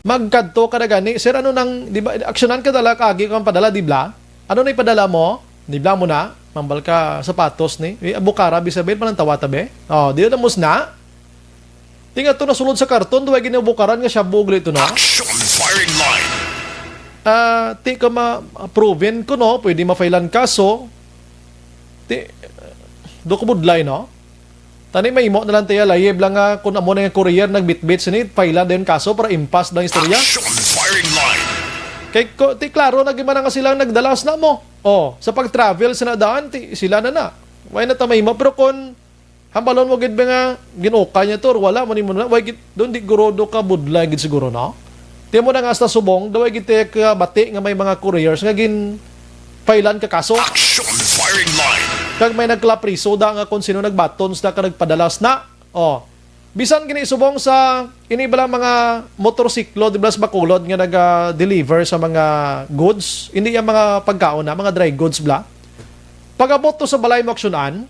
Magkadto ka na gani, "Sir, ano nang, di ba, aksyonan ka dala, kaagi kang padala, di ba? Ano na ipadala mo?" Di ba mo na? Mambal ka sapatos ni. Eh, bukara, bisabel, panantawa ta, be. Oh, di na mus na. Ti nga to nasulod sa karton, duway ginabukaran nga shabu gali to na. Action firing line. Ah, ti ka ma-, proven ko, no, pwede mafailan kaso. Ti, do ko budlay, no? Tani, mahimo na lang tiya, live lang nga kung amo na nga courier nagbitbit sini, failan dayon kaso para impas na istorya. Action firing line. Kay ko, ti klaro na gid man nga silang nagdalas na mo. Oh, sa pag-travel sa nadaan, ti sila na na. Why na ta mahimo? Pero kung hambalon mo gid ba nga ginukay niya to, or wala man mo na, why gid, doon di guro do ka budlay gid siguro, no? Ti mo na nga hasta subong, daw gid ti ka bati nga may mga couriers nga gin failan ka kaso. Action firing line. Kag may nagkalapriso da nga kung sino nagbaton sa ka nagpadalas na. Oh. Bisan gini subong sa ini bala mga motorsiklo di bala sa Bacolod nga naga-deliver sa mga goods, hindi ang mga pagkaon na, mga dry goods bala. Pag-abot to sa balay mo aksyonan,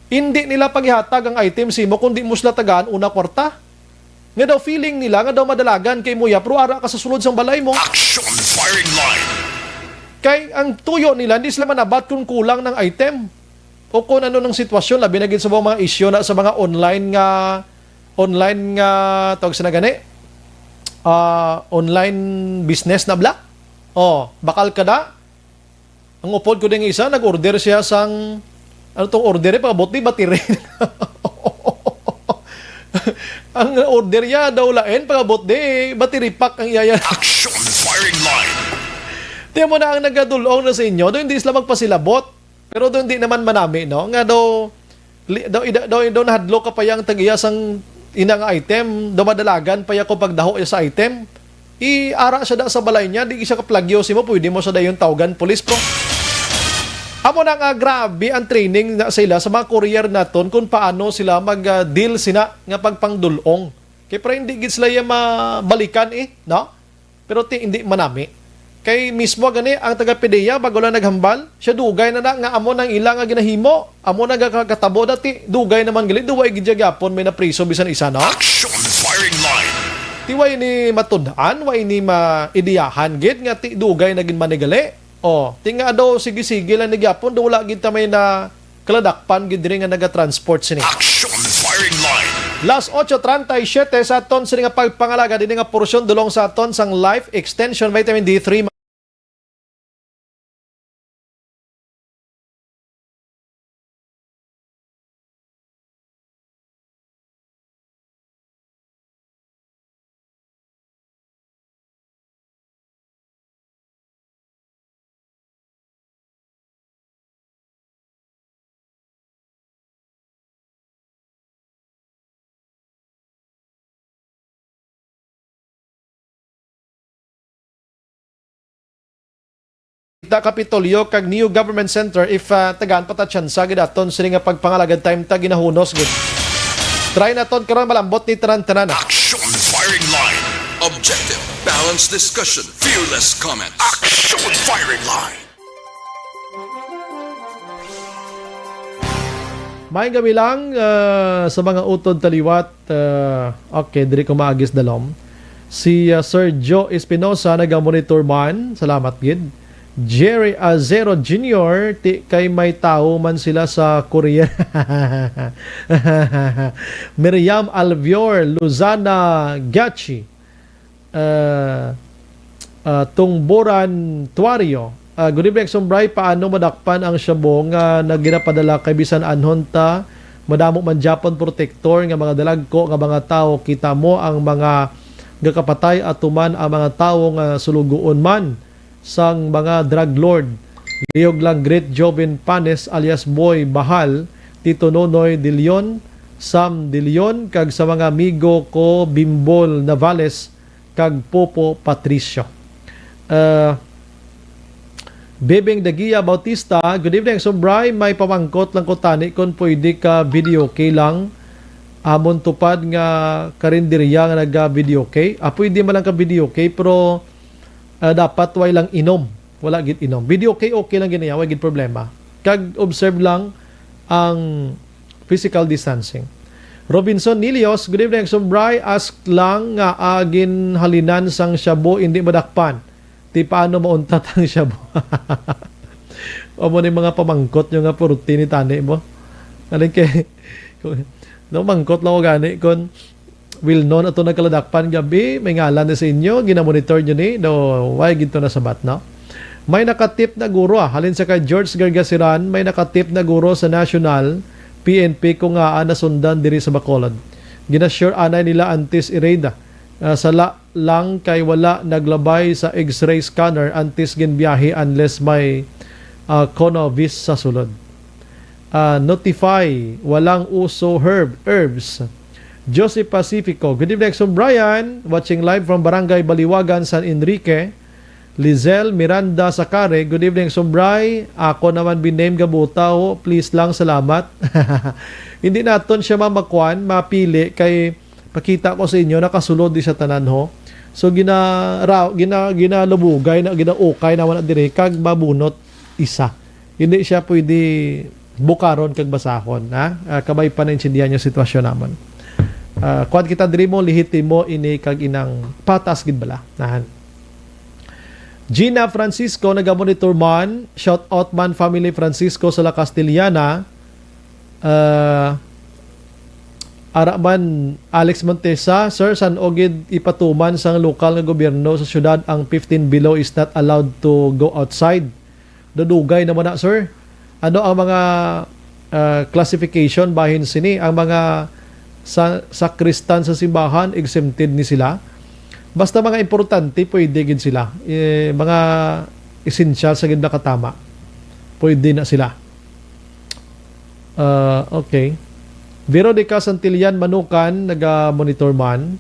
hindi nila pagihatag ang item sa imo kung di mo sila tagaan una kwarta. Nga daw feeling nila nga daw madalagan kay muya pero ara ka sa sulod sang balay mo. Action firing line. Kay ang tuyo nila, hindi sila manabat kung kulang ng item o kung ano ng sitwasyon, labi na gid sa mga issue na sa mga online nga, online nga, tawag sa gani, ah, online business na bla. Oh, bakal ka da. Ang upod ko ding isa, nag-order siya sang, ano tong order, eh, pag-abot di, battery. Ang order niya, daw lain, pag-abot di, battery pack ang iyaya. Action firing line. Tiyan mo na ang nagadulong na sa inyo, daw hindi sila magpasilabot. Pero daw hindi naman manami, no? Nga daw, li-, daw, ida-, daw, daw nahadlok ka pa yang tag-iya sang ina nga item, daw madalagan pa ya ko pagdaho ya sa item. I-ara siya da sa balay niya, di siya kaplagyo simo, pwede mo siya dayon tawgan, pulis, bro. Amo na nga, grabe ang training na sa ila sa mga courier naton kung paano sila mag, ah, deal sina nga pagpangdulong. Kay para hindi gid sila iya mabalikan, eh, no? Pero ti, hindi manami. Kay mismo gani ang taga-PDEA, bago lang naghambal, siya dugay na na nga amo nang ila nga ginahimo, amo na gakatabo dati, dugay naman gali, duway gid siya gyapon may napriso bisan isa, no? Action firing line. Ti wa ini matud-an, wa ini maideyahan gid nga ti dugay na gid man ni gali. Oh, ti nga daw sige-sige lang ni gyapon, daw wala gid ta may na kaladakpan gid diri nga nagatransport sini. Action firing line. Las ocho treinta y siete sa aton sini nga pagpangalaga dini nga porsyon dulong sa aton sang Life Extension Vitamin D three. Ta Kapitolyo kag New Government Center if, ah, tagaan pa ta tsansa gid aton sini nga pagpangalagad time ta ginahunos gid. Try naton karon malambot ni tanan-tanan. Action firing line. Objective, balanced discussion, fearless comment. Action firing line. May gabi lang, ah, sa mga utod taliwat. Ah, okay, diri ko maagis dalom. Si, ah, Sir Joe Espinosa naga-monitor man. Salamat gid. Jerry Azero Junior, ti kay may tawo man sila sa Korea. Miriam Alvior, Luzana Gachi, ah, ah, Tungboran Tuario. Ah, good evening, Sombray. Paano madakpan ang shabu nga naginapadala kay bisan anhon ta madamo man Japon protektor nga mga dalagko nga mga tawo, kita mo ang mga gakapatay atuman ang mga tawo nga sulugoon man sang mga drug lord. Lihog lang Great Joven Panes alias Boy Bahal, Tito Nonoy De Leon, Sam De Leon, kag sa mga amigo ko Bimbol Navales kag Popo Patricio. Uh, Bebeng Dagia Bautista, good evening, Sombray. May pamangkot lang ko tani kung pwede ka videoke lang. Amon tupad nga karinderya nga naga-videoke. Ah, pwede man lang ka videoke, pero ah, dapat way lang inom. Wala gid inom. Videoke, okay lang gid niya, way gid problema. Kag observe lang ang physical distancing. Robinson Nilios, good evening, Sombray. Ask lang nga, ah, ginhalinan sang shabu, hindi madakpan. Ti paano mauntat ang shabu? Amo ni mga pamangkot nyo nga purti ni tani mo. Ano kay, no, mangkot lang ko gani kung Well known ato nagkaladakpan gabi, may ngalan ni sa inyo, ginamonitor nyo ni, do, why gid to nasabat, no? May nakatip na guro, ah. Halin sa kay George Gargasiran, may nakatip na guro sa National, P N P ko nga, ah, nasundan diri sa Bacolod. Ginashare anay nila Antis Ireda, ah, sala lang kay wala naglabay sa X-ray scanner antes ginbiyahe unless may, ah, Conovis sa sulod. Ah, notify, walang uso herb, herbs. Joseph Pacifico, good evening, Exo Brian. Watching live from Barangay Baliwagan, San Enrique. Lizelle Miranda Sakare, good evening, Exo Bri. Ako naman biname gabuta, ho. Please lang, salamat. Hindi naton siya mamakwan, mapili kay pakita ko sa inyo, nakasulod di sa tanan, ho. So, gina-, ra-, gina-, ginalubugay na, ginaukay naman na diri, kag mabunot isa. Hindi siya pwede bukaron kag basahon, ha? Ah, kabay pa naintindihan yung sitwasyon naman. Ah, kuwan kita diri mo, lihitimo ini kag inang patas gid bala. Nahan. Gina Francisco, nagamonitor man. Shout out man, family Francisco sa La Castellana. Ah, ara man, Alex Montesa, "Sir, san-o gid ipatuman sang lokal nga gobyerno sa syudad ang fifteen below is not allowed to go outside?" Dudugay naman na, sir. Ano ang mga, ah, classification bahin sini? Ang mga sa-, sakristan sa simbahan, exempted ni sila. Basta mga importante, pwede gid sila. Eh, mga essential sa gid nakatama, pwede na sila. Ah, okay. Veronica Santillan Manukan, naga-monitor man.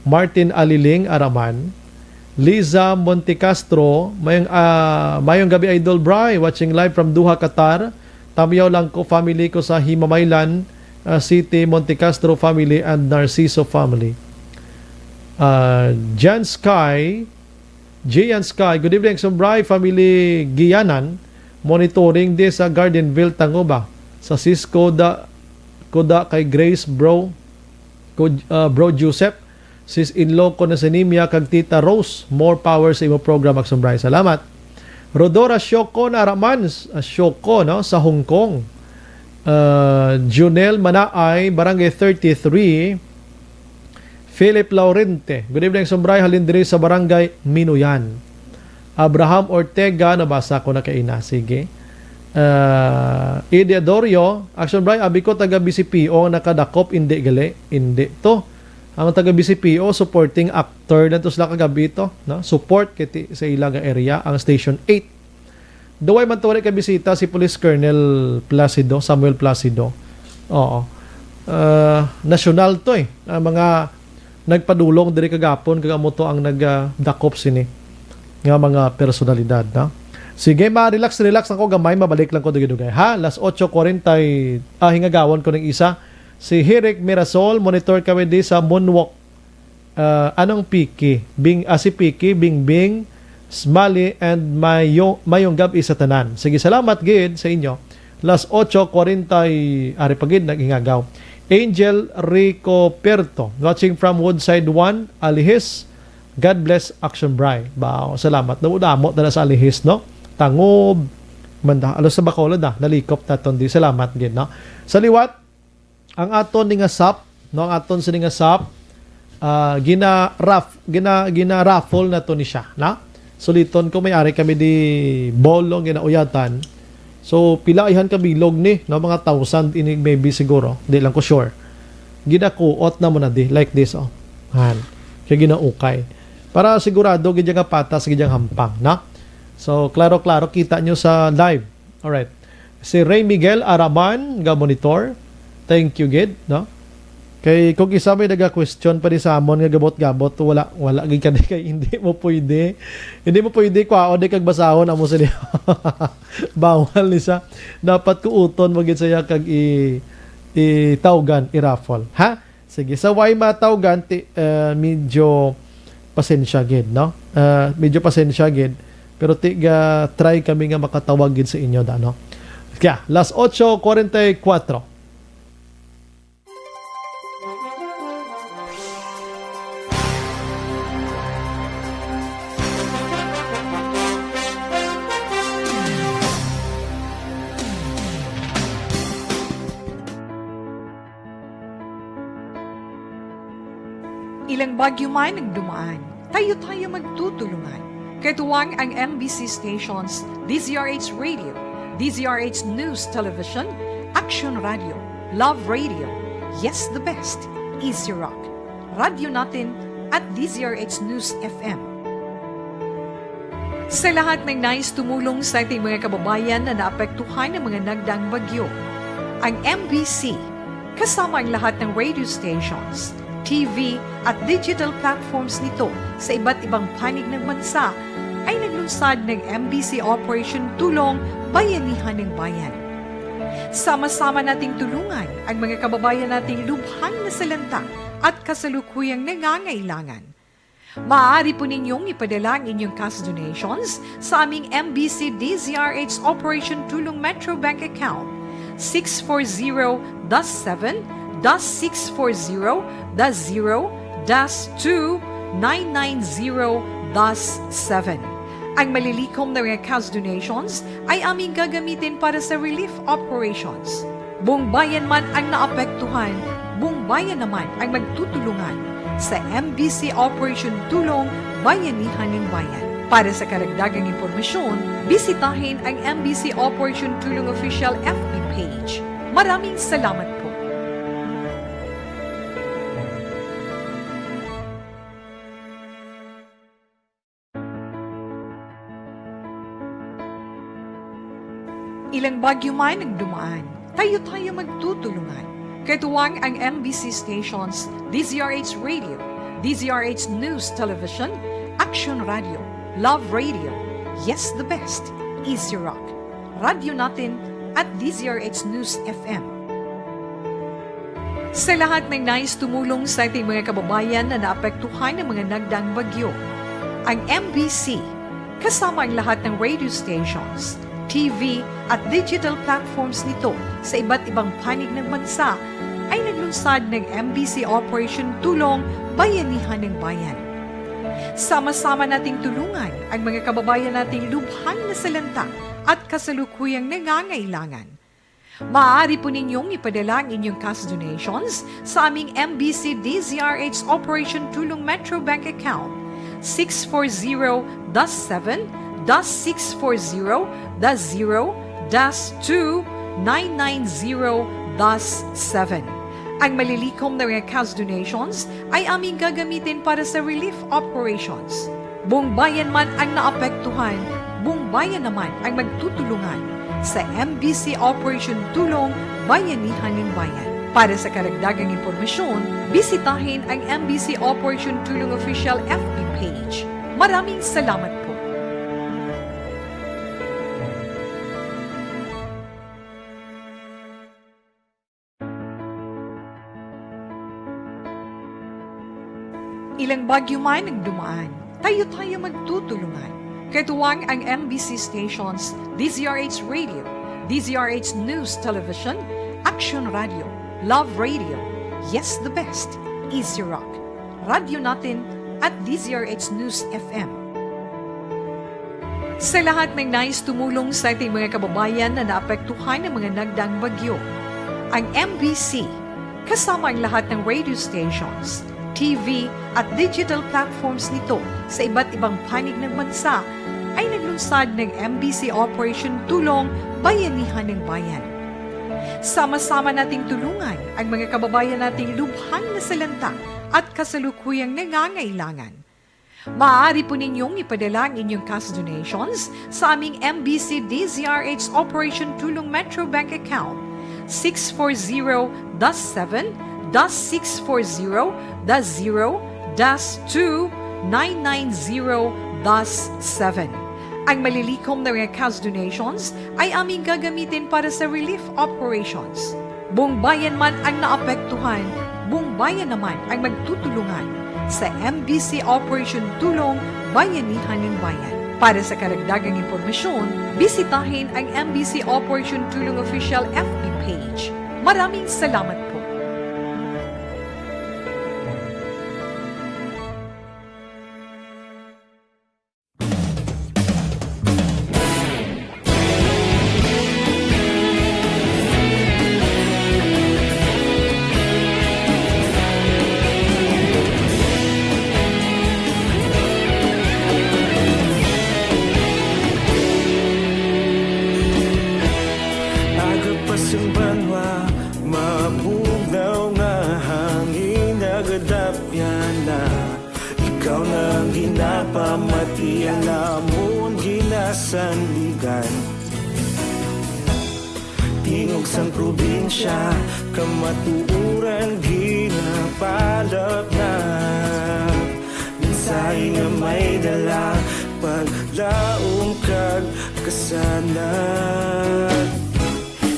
Martin Aliling, ara man. Liza Montecastro, mayong, ah, mayong gabi, Idol Bry. Watching live from Doha, Qatar. Tamyaw lang ko, family ko sa Himamaylan, ah, City, Montecastro family and Narciso family. Ah, Jan Sky, Gian Sky, good evening, Exo Bry, family Gianan, monitoring di sa Gardenville, Tanguba, sa sis Koda, Koda kay Grace, bro, Ko-, ah, bro Joseph, sis-in-law ko na si Nimia kag Tita Rose, more power sa imo program, Exo Bry. Salamat. Rodora Shoko na Ramans, ah, Shoko, no, sa Hong Kong. Ah, Junel Manaay, Barangay thirty-three, Philip Laurente. Good evening, Exo Bry. Halin diri sa Barangay Minuyan. Abraham Ortega, nabasa ko na kaina. Sige. Ah, Eddie Adorio, Exo Bry, abi ko taga B C P O nakadakop, hindi gali. Hindi to. Ang taga B C P O, supporting actor na to sila kagabi to, no? Support kay ti-, sa ila nga area, ang Station eight. Duway man to wala kabisita si Police Colonel Placido, Samuel Placido. Oo. Ah, nasyonal to eh. Ang mga nagpadulong diri kagapon, kag amo to ang nag, ah, dakop sini nga mga personalidad, no? Sige, ma-relax, relax ako gamay, mabalik lang ko dugay-dugay. Ha, las ocho cuarenta, ah, hingagawon ko ning isa. Si Hirik Mirasol, monitor kami di sa Moonwalk. Ah, anong Piki? Bing, ah, si Piki, Bingbing, Smali, and Mayo-, Mayong Gab-i sa tanan. Sige, salamat gid sa inyo. Las ocho cuarenta, ari pa gid, nag-ingagaw. Angel Rico Perto, watching from Woodside one, Alihis. God bless, Action Bry. Bao, salamat. Damo-damo na sa Alihis, no? Tangob, manda, alos sa Bacolod, ah. Nalikop naton di. Salamat gid, no? Sa liwat, ang aton ni nga sap, no, ang aton sini nga sap, ah, gina-raf-, gina-, gina-raffle na to ni siya, na? Suliton ko, may ari kami di ball, no, ginauyatan. So, pila ihan ka bilog ni, no, mga thousand ini maybe siguro, di lang ko sure. Ginakuot na mo na di, like this, oh. Han. Kaya ginaukay. Para sigurado, gid nga patas, gid hampang, na? So, klaro-klaro, kita nyo sa live. Alright. Si Ray Miguel Araman nga monitor. Thank you gid, no? Kay kung isa may naga-question pa di sa amon nga gabot-gabot, wala, wala gid ka di kay hindi mo pwede. Hindi mo pwede kwaon di kag basahon amo sila. Bawal ni sa. Dapat kuuton mo gid saya kag i-, itawgan, i-raffle. Ha? Sige, sa way matawgan, ti-, eh, medyo pasensya gid, no? Eh, medyo pasensya gid, pero ti-, ga-try kami nga makatawag gid sa inyo, da, no? Kaya, las ocho cuarenta y cuatro. Bagyo man ang dumaan, tayo-tayo magtutulungan. Katuwang ang M B C stations, D Z R H Radio, D Z R H News Television, Action Radio, Love Radio, Yes the Best, Easy Rock, Radyo Natin, at D Z R H News F M. Sa lahat ng nais tumulong sa ating mga kababayan na naapektuhan ng mga nagdaang bagyo, ang M B C, kasama ang lahat ng radio stations, T V, at digital platforms nito sa iba't ibang panig ng bansa, ay naglunsad ng M B C Operation Tulong Bayanihan ng Bayan. Sama-sama nating tulungan ang mga kababayan nating lubhang nasalanta at kasalukuyang nangangailangan. Maaari po ninyong ipadala ang inyong cash donations sa aming M B C D Z R H Operation Tulong Metro Bank Account, six four zero dash seven dash six four zero dash zero dash two nine nine zero dash seven. Ang malilikom na mga cash donations ay aming gagamitin para sa relief operations. Buong bayan man ang naapektuhan, buong bayan naman ang magtutulungan sa M B C Operation Tulong Bayanihan ng Bayan. Para sa karagdagang impormasyon, bisitahin ang M B C Operation Tulong Official F B page. Maraming salamat po. Ilang bagyo man ang dumaan, tayo-tayo magtutulungan. Katuwang ang M B C stations, D Z R H Radio, D Z R H News Television, Action Radio, Love Radio, Yes the Best, Easy Rock, Radyo Natin, at D Z R H News F M. Sa lahat ng nais tumulong sa ating mga kababayan na naapektuhan ng mga nagdaang bagyo, ang M B C, kasama ang lahat ng radio stations, T V, at digital platforms nito sa iba't ibang panig ng bansa, ay naglunsad ng M B C Operation Tulong Bayanihan ng Bayan. Sama-sama nating tulungan ang mga kababayan nating lubhang nasalanta at kasalukuyang nangangailangan. Maaari po ninyong ipadala ang inyong cash donations sa aming M B C D Z R H Operation Tulong Metro Bank Account, six four zero dash seven dash six four zero dash zero dash two nine nine zero dash seven. Ang malilikom na mga cash donations ay aming gagamitin para sa relief operations. Buong bayan man ang naapektuhan, buong bayan naman ang magtutulungan sa M B C Operation Tulong Bayanihan ng Bayan. Para sa karagdagang impormasyon, bisitahin ang M B C Operation Tulong Official F B page. Maraming salamat po. Ilang bagyo man ang dumaan, tayo-tayo magtutulungan. Katuwang ang M B C stations, D Z R H Radio, D Z R H News Television, Action Radio, Love Radio, Yes the Best, Easy Rock, Radyo Natin, at D Z R H News F M. Sa lahat ng nais tumulong sa ating mga kababayan na naapektuhan ng mga nagdaang bagyo, ang M B C, kasama ang lahat ng radio stations, T V, at digital platforms nito sa iba't ibang panig ng bansa, ay naglunsad ng M B C Operation Tulong Bayanihan ng Bayan. Sama-sama nating tulungan ang mga kababayan nating lubhang nasalanta at kasalukuyang nangangailangan. Maaari po ninyong ipadala ang inyong cash donations sa aming M B C D Z R H Operation Tulong Metro Bank Account, six four zero dash seven dash six four zero dash zero dash two nine nine zero dash seven. Ang malilikom na mga cash donations ay aming gagamitin para sa relief operations. Buong bayan man ang naapektuhan, buong bayan naman ang magtutulungan sa M B C Operation Tulong Bayanihan ng Bayan. Para sa karagdagang impormasyon, bisitahin ang M B C Operation Tulong Official F B page. Maraming salamat po. Ikaw nang ginapamati, ang amon ginasandigan. Tingog sang probinsya, kamatuoran ginapalapnap. Mensahe nga may dala, paglaom kag kasanag.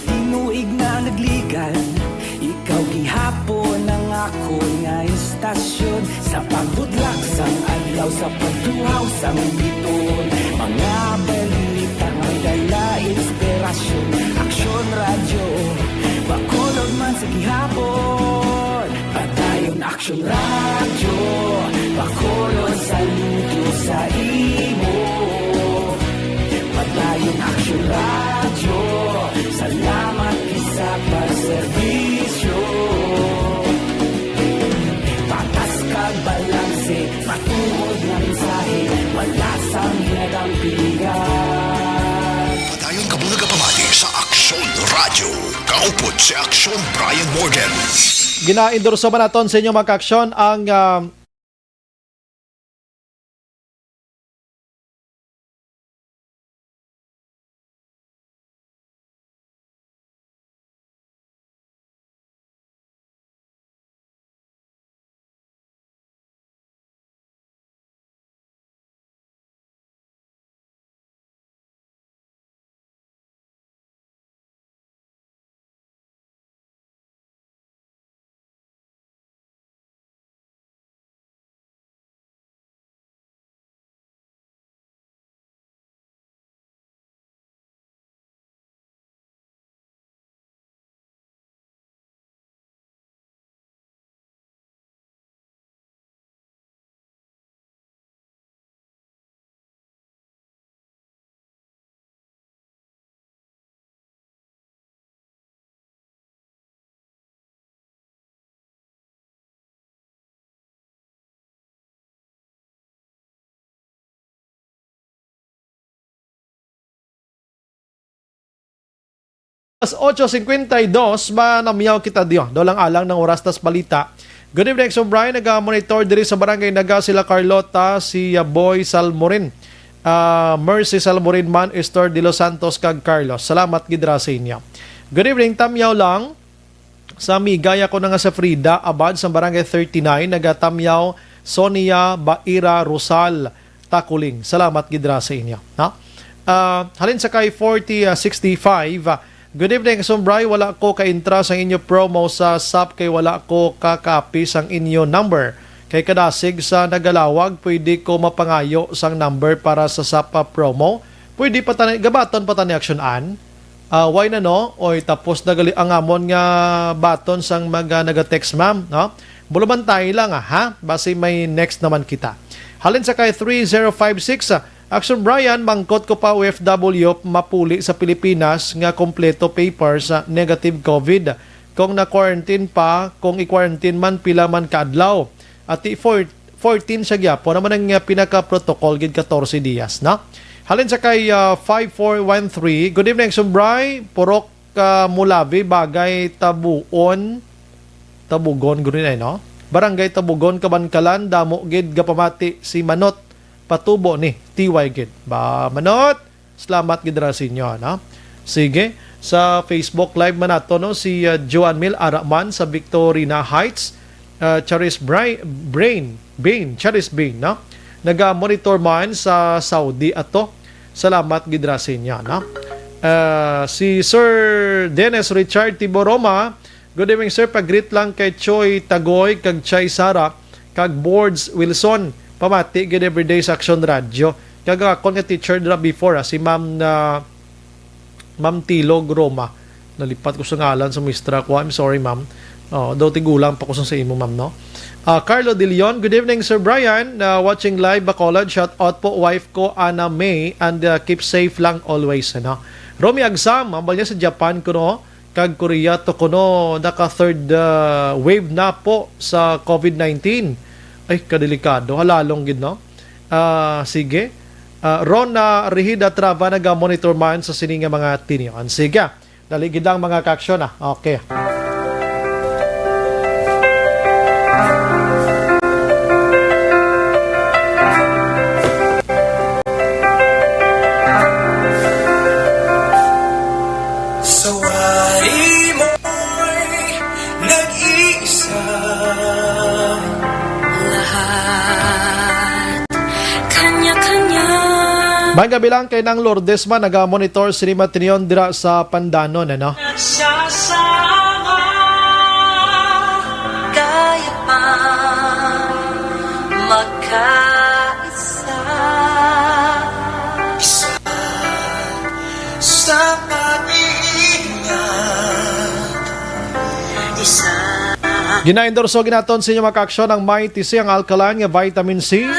Tinuig na nagligan, ikaw gihapon ang akon nga istasyon. Sa pagbudlak sang adlaw, sa pagtuhaw sang biton, mga balita may dala inspirasyon. Aksyon Radyo, Bacolod man sa gihapon. Padayon Aksyon Radyo, Bacolod, saludo sa imo. Padayon Aksyon Radyo, salamat gid sa pagserbisyo. Patas kag balanse, matuod nga mensahe, wala sang hinadampingan. Padayon kamo nagapamati sa Aksyon Radyo. Kaupod si Aksyon Brian Morgan. Ginaendorso ba naton sa inyo, mga kaaksyon, ang, ah, Alas otso cincuenta y dos, manamyaw kita diyo. Daw lang alang ng oras tas balita. Good evening, Sir Brian. Naga-monitor diri sa Barangay Naga sila Carlota, si, ah, Boy Salmorin. Ah, Mercy Salmorin man, Esther De Los Santos, kag Carlos. Salamat gid ra sa inyo. Good evening, tamyaw lang. Sa amiga ako na nga sa Frida Abad sa Barangay thirty-nine, nagatamyaw Sonia Baira Rosal Takuling. Salamat gid ra sa inyo, no? Ah, halin sa kay forty, ah, sixty-five, ah, "Good evening, Sumbray. Wala ko ka-intra sang inyo promo sa sap kay wala ko ka-copy sang inyo number. Kay kadasig sa nagalawag, pwede ko mapangayo sang number para sa sap, ah, promo? Pwede pa tani, gabaton pa tani aksyonan?" Ah, why na, no? Oy, tapos na gali ang amon nga baton sang mga naga-text, ma'am, no? Bulumantay lang, ah, ha? Basi may next naman kita. Halin sa kay three zero five six, ah, "Action Brian, mangkot ko pa, O F W, mapuli sa Pilipinas nga kompleto papers sa negative COVID. Kung na-quarantine pa, kung i-quarantine man, pila man ka adlaw?" Ati four, fourteen siya gyapon. Naman ang, uh, pinaka-protocol gid, katorse dias, no? Halin sa kay, uh, five four one three, "Good evening, Sumbray. Purok, uh, Mulabi, bagay Tabuon, Tabugon, guro ni, no? Barangay Tabugon, Kabankalan, damo gid gapamati si Manot, patubo ni T Y gid." Ba, Manot? Salamat gid ra sa inyo, no? Sige, sa Facebook Live man nato, no, si, uh, Joan Mil Araman sa Victorina Heights, uh, Charis Bri-, Brain, Bain, Charis Bain, no? Naga-monitor man sa Saudi ato. Salamat gid ra sa inyo, no? Uh, si Sir Dennis Richard Tiboroma, "Good evening, sir. Pag-greet lang kay Choi Tagoy kag Chai Sara kag Boards Wilson. Pamati gid everyday sa Action Radio. Kag akon nga teacher dira before, ah, si Ma'am na, Ma'am Tilog Roma." Nalipat ko sa ngalan sa mistra ko. I'm sorry, ma'am. Oh, daw tigulang pa ko sa imo, ma'am, no? Ah, Carlo De Leon, "Good evening, Sir Brian. Ah, watching live, Bacolod. Shout out po, wife ko, Ana May, and, ah, keep safe lang always," ano? Romy Agsam, ambal niya sa Japan kuno kag Korea to kuno naka third, ah, wave na po sa COVID nineteen. Ay, kadelikado. Halalong gid, no? Ah, sige. Ah, Rona Rehida Trava, naga-monitor man sa sini nga mga tinion. Sige. Dali gid lang, mga kaaksyon, ah. Okay. May gabi lang kay Nang Lourdes man naga-monitor sini matinion dira sa Pandanon, ano? Nagsasama, kaya pang magkaisa. Isa sa pag-iingat, isa. Gina-endorso ginaton sa inyo mga kaaksyon ang Mighty C, ang alkaline nga vitamin C.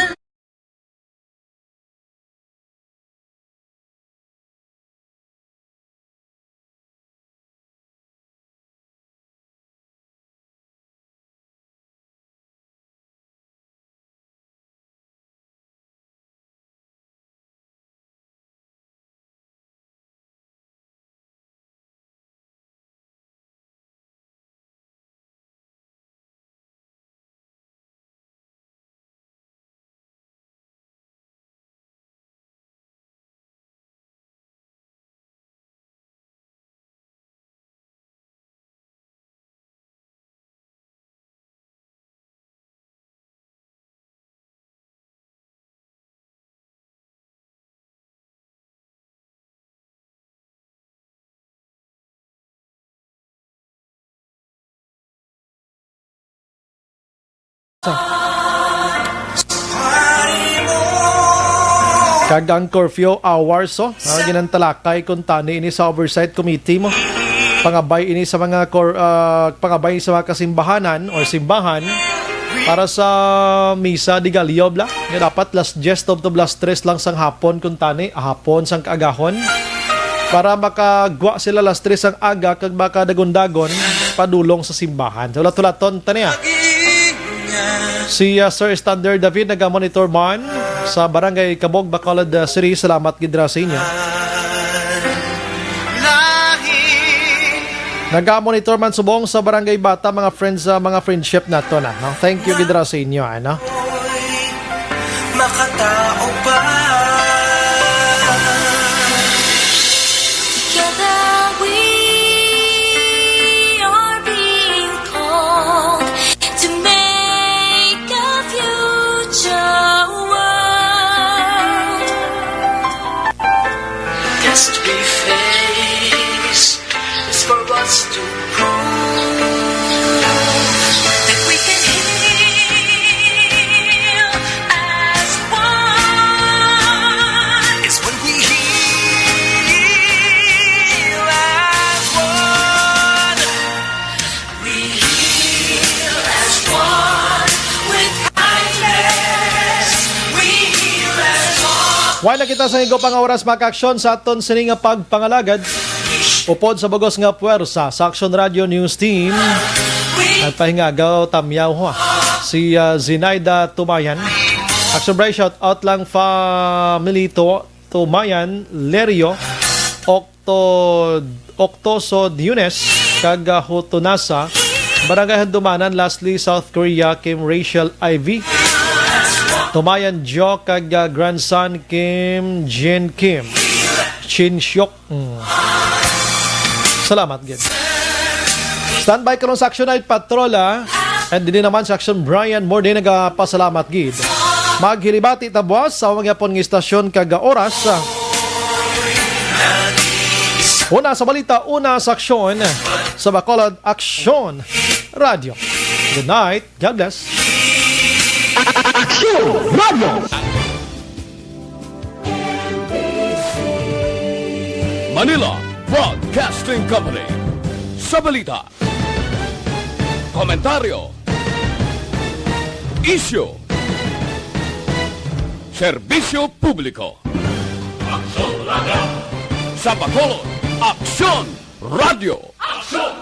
Kag ang curfew hours, oh, ah, ginantalakay kuntani ini sa Oversight Committee mo. Pangabay ini sa mga cor-, ah, pangabay sa mga kasimbahanan or simbahan para sa misa de Gallo, bla. Nga dapat las diez to, to las tres lang sang hapon kuntani, hapon sang kaagahon. Para makagwa sila las tres ang aga kag makadagon-dagon padulong sa simbahan. So, hulat-hulaton ta niya. Si, ah, Sir Standard David naga-monitor man sa Barangay Cabog, Bacolod, ah, City. Salamat gid ra sa inyo. Naga-monitor man subong sa Barangay Bata, mga friends, ah, mga friendship nato na, no? Thank you gid ra sa inyo, ano? Makatao pa. Together we are being called to make a future world. Test we face is for us to prove that we can heal as one. It's when we heal as one. We heal as one with kindness. We heal as one. Wala na kita sa igo pa nga oras, mga kaaksyon, sa aton sini nga pagpangalagad. Upod sa bugos nga puwersa sa Aksyon Radio News Team, nagpahingagaw tamyaw, ha, si, ah, Zinaida Tumayan. Action Bray, shout out lang Familito Tumayan, Lerio, Octo, Octoso Diones, kag, ah, Hutunasa, Barangay Handumanan, lastly, South Korea, Kim Rachel Ivy, Tumayan Jo, kag, ah, grandson, Kim Jin Kim, Chin Hyuk. Mm. Salamat gid. Standby karon sa Action Night Patrol, ah. And dili naman sa Action Brian Morde nagapasalamat gid. Maghilibati ta buwas sa mga pon nga istasyon kag oras, ah. Una sa balita, una sa aksyon sa Bacolod Aksyon Radio. Good night. God bless. Aksyon Radio. Manila Broadcasting Company. Sa balita, komentaryo, isyu, serbisyo publiko. Aksyon Radio. Sa Bacolod, Aksyon Radio. Aksyon